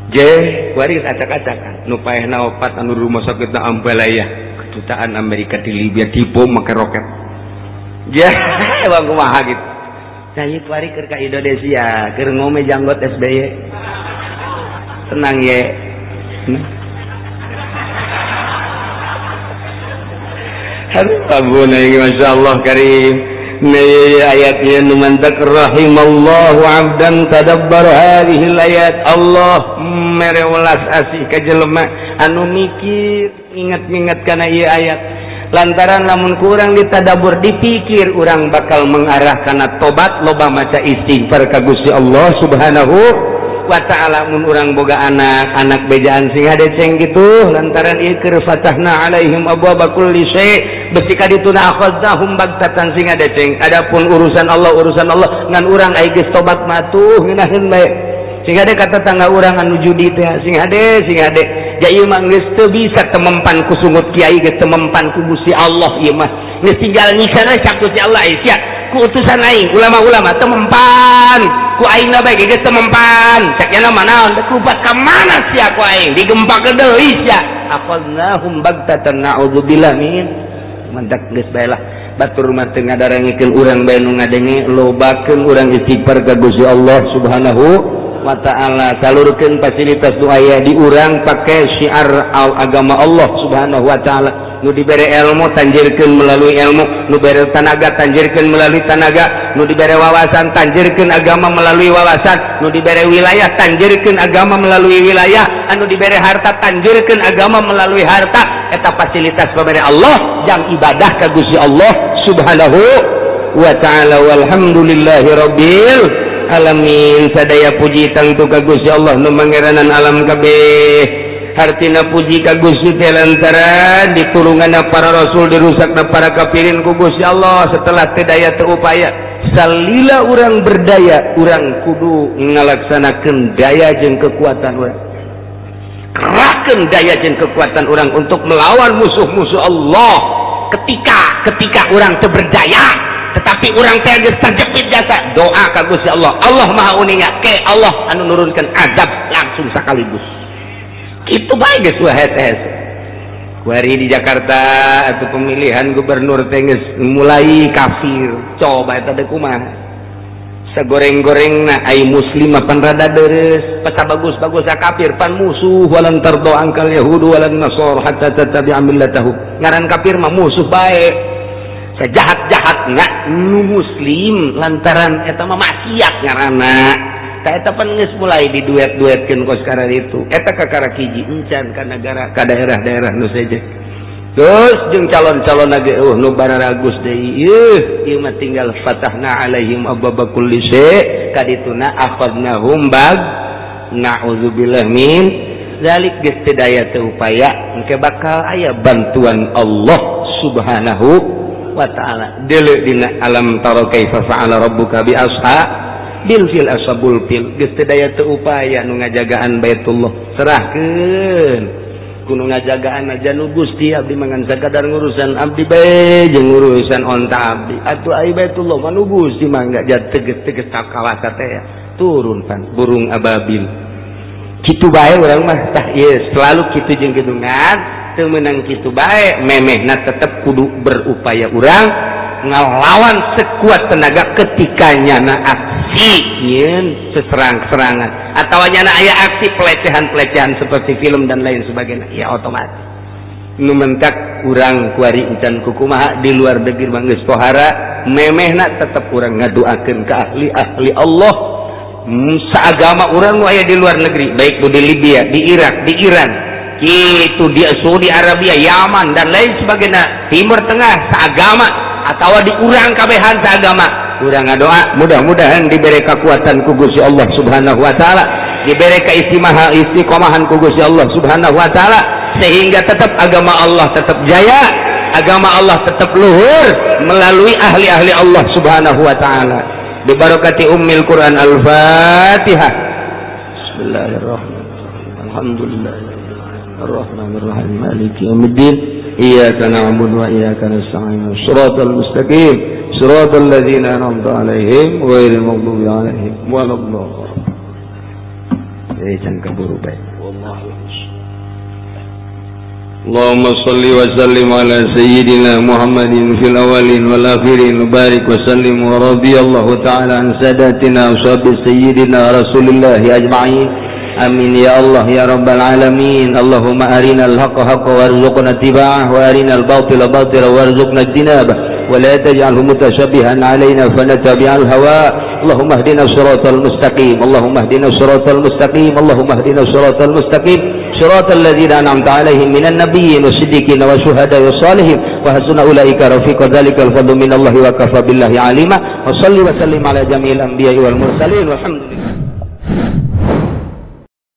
Speaker 1: Je, kuari geus acak-acakan. Nu paehna opat anu rumah sakitna Ambalaya, kedutaan Amerika di Libya dibom make roket. Je, bang kumaha gitu. Saya kuari keur ka Indonesia, keur ngome janggot SBY. Tenang ye. Aduh, ampun ieu masyaallah karim. Ayatnya nu mantak rahimallahu 'abdan tadabbara hadhil ayat. Allah mere welas asih ka jelema anu mikir ingat-ingat kana ieu ayat. Lantaran lamun kurang ditadabur dipikir urang bakal mengarah kana tobat loba maca istighfar ka Gusti Allah Subhanahu wa ta'ala. Mun urang boga anak, anak bejaan sing hadeceng gitu lantaran ieu keur fatahna alaihim abwaaba kulli syai' besi ka dituna akhadnahum bagtatan sing hadeceng. Adapun urusan Allah ngan urang ai geus tobat matuh ngeunaheun bae. Sing hade ka tetangga urang anu judi teh sing hade ja ieu mah geus teu bisa temempan ku sungut kiai geus temempan ku Gusti Allah ieu mah geus tinggal nyiksa cak Gusti Allah sia ku utusan aing ulama-ulama temempan ku aing bae geus temempan cak nya mah naon teu kubat ka mana sia ku aing digempak deui sia aqalnahum bagtatan na'udzubillah min mantak geus bae lah batur mah teu ngadarangikeun urang bae nu ngadenge lobakeun urang istighfar ka Gusti Allah Subhanahu wa ta'ala. Salurkeun fasilitas nu aya di urang pake syiar agama Allah Subhanahu wa ta'ala. Nu dibere ilmu tanjirkeun melalui ilmu, nu bere tanaga tanjirkeun melalui tanaga, nu dibere wawasan tanjirkeun agama melalui wawasan, nu dibere wilayah tanjirkeun agama melalui wilayah, anu dibere harta tanjirkeun agama melalui harta. Eta fasilitas pabere Allah jang ibadah ka Gusti Allah Subhanahu wa ta'ala. Walhamdulillahi rabbil alamin. Sadaya puji tangtu ka Gusti Allah nu mangeranan alam kabeh. Hartina puji ka Gusti teh lantaran ditulunganna para rasul dirusakna para kafirin ku Gusti Allah. Setelah teu daya teu upaya salila urang berdaya urang kudu ngalaksanakeun daya jeung kekuatan urang, kerahkeun daya jeung kekuatan urang untuk melawan musuh-musuh Allah. Ketika urang teu berdaya Tetapi urang teh geus terjepit jasa doa ka Gusti Allah. Allah Maha uninga ke Allah anu nurunkeun azab langsung sekaligus. Kitu bae geus hese. Kuari di Jakarta atau pemilihan gubernur teh geus mulai kafir. Coba eta teh kumaha? Sagoreng-gorengna ai muslim pan rada deres, peta bagus-bagus kafir pan musuh walan tardo angkal yahudu walan nasor hatta tattabi'a millatahum. Ngaran kafir mah musuh bae. Sejahat-jahat nggak nu muslim lantaran eta mah maksiat ngaranna. Ta eta pan geus mulai diduet-duetkeun kos karar itu. Eta kakara hiji encan ka nagara ka daerah-daerah nu seje. Terus jeung calon-calon lagi nu bararagus deui. Ieu ieu mah tinggal fatahna alaihim ababa kulli syai' kadituna akhadnahum bag na'udzubillah min zalik geus teu daya teu upaya engke bakal aya bantuan Allah Subhanahu wa ta'ala. Deuleu dina alam tara kaifa fa'ala rabbuka bi ashabil fil ashabul fil geus teu daya teu upaya nu ngajagaan Baitullah serahkeun kudu ngajagaan aja nu Gusti abdi mangan sakadar ngurusan abdi bae jeung ngurusan onta abdi atuh ai Baitullah mah nu Gusti mangga teges-teges kawasa teh turun pan burung ababil kitu bae urang mah tah ieu selalu kitu jeung gedungan teu meunang kitu bae memehna tetep kudu berupaya urang ngalawan sekuat tenaga ketika nyana aksi nyeun seserang-serangan atawa nyana aya aksi pelecehan-pelecehan seperti film dan lain sebagainya ya otomatis nu mentak urang kuari encan kukumaha di luar negeri mah geus pohara memehna tetep urang ngadoakeun ka ahli-ahli Allah saagama urang nu aya di luar negeri baik di Libya, di Irak, di Iran itu di Saudi Arabia, Yaman dan lain sebagainya, Timur Tengah seagama atau di urang kabehan seagama urang ngadoa mudah-mudahan diberi kekuatan ku Gusti Allah Subhanahu wa taala, diberi keistiqomahan ku Gusti Allah Subhanahu wa taala sehingga tetap agama Allah tetap jaya, agama Allah tetap luhur melalui ahli-ahli Allah Subhanahu wa taala. Bibarakati ummil Quran Al-Fatihah. Bismillahirrahmanirrahim. Alhamdulillah Ar-Rahmanir-Rahim Maliki Yaumiddin. Iyyaka na'budu wa iyyaka nasta'in. Shiratal mustaqim, shiratal ladzina an'amta 'alaihim ghairil maghdubi 'alaihim waladdallin. Jadi can kaburu bae. Wallahu Allahumma salli wa sallim ala sayyidina Muhammadin fil awwalin wal akhirin wa barik wa sallim wa radiyallahu ta'ala an sadatina wa sahabi sayyidina Rasulillah ajma'in. Amin ya Allah ya rabbal alamin. Allahumma arinal haqqa haqqa warzuqna ittiba'ah wa arinal batila batila warzuqna ijtinabah wa la taj'alhu mutasyabihan alaina fanatabi'al hawa. Allahumma ihdina siratal mustaqim. Allahumma ihdina siratal mustaqim. Allahumma ihdina siratal mustaqim. Siratal ladzina an'amta 'alaihim minan nabiyyin wasiddiqin wasyuhada'i wassalihin wa hasuna ulaika rafiqa. Dzalikal fadlu minallahi wa kafa billahi 'alima. Wa salli wa sallim ala jami'il anbiya'i wal mursalin walhamdulillah.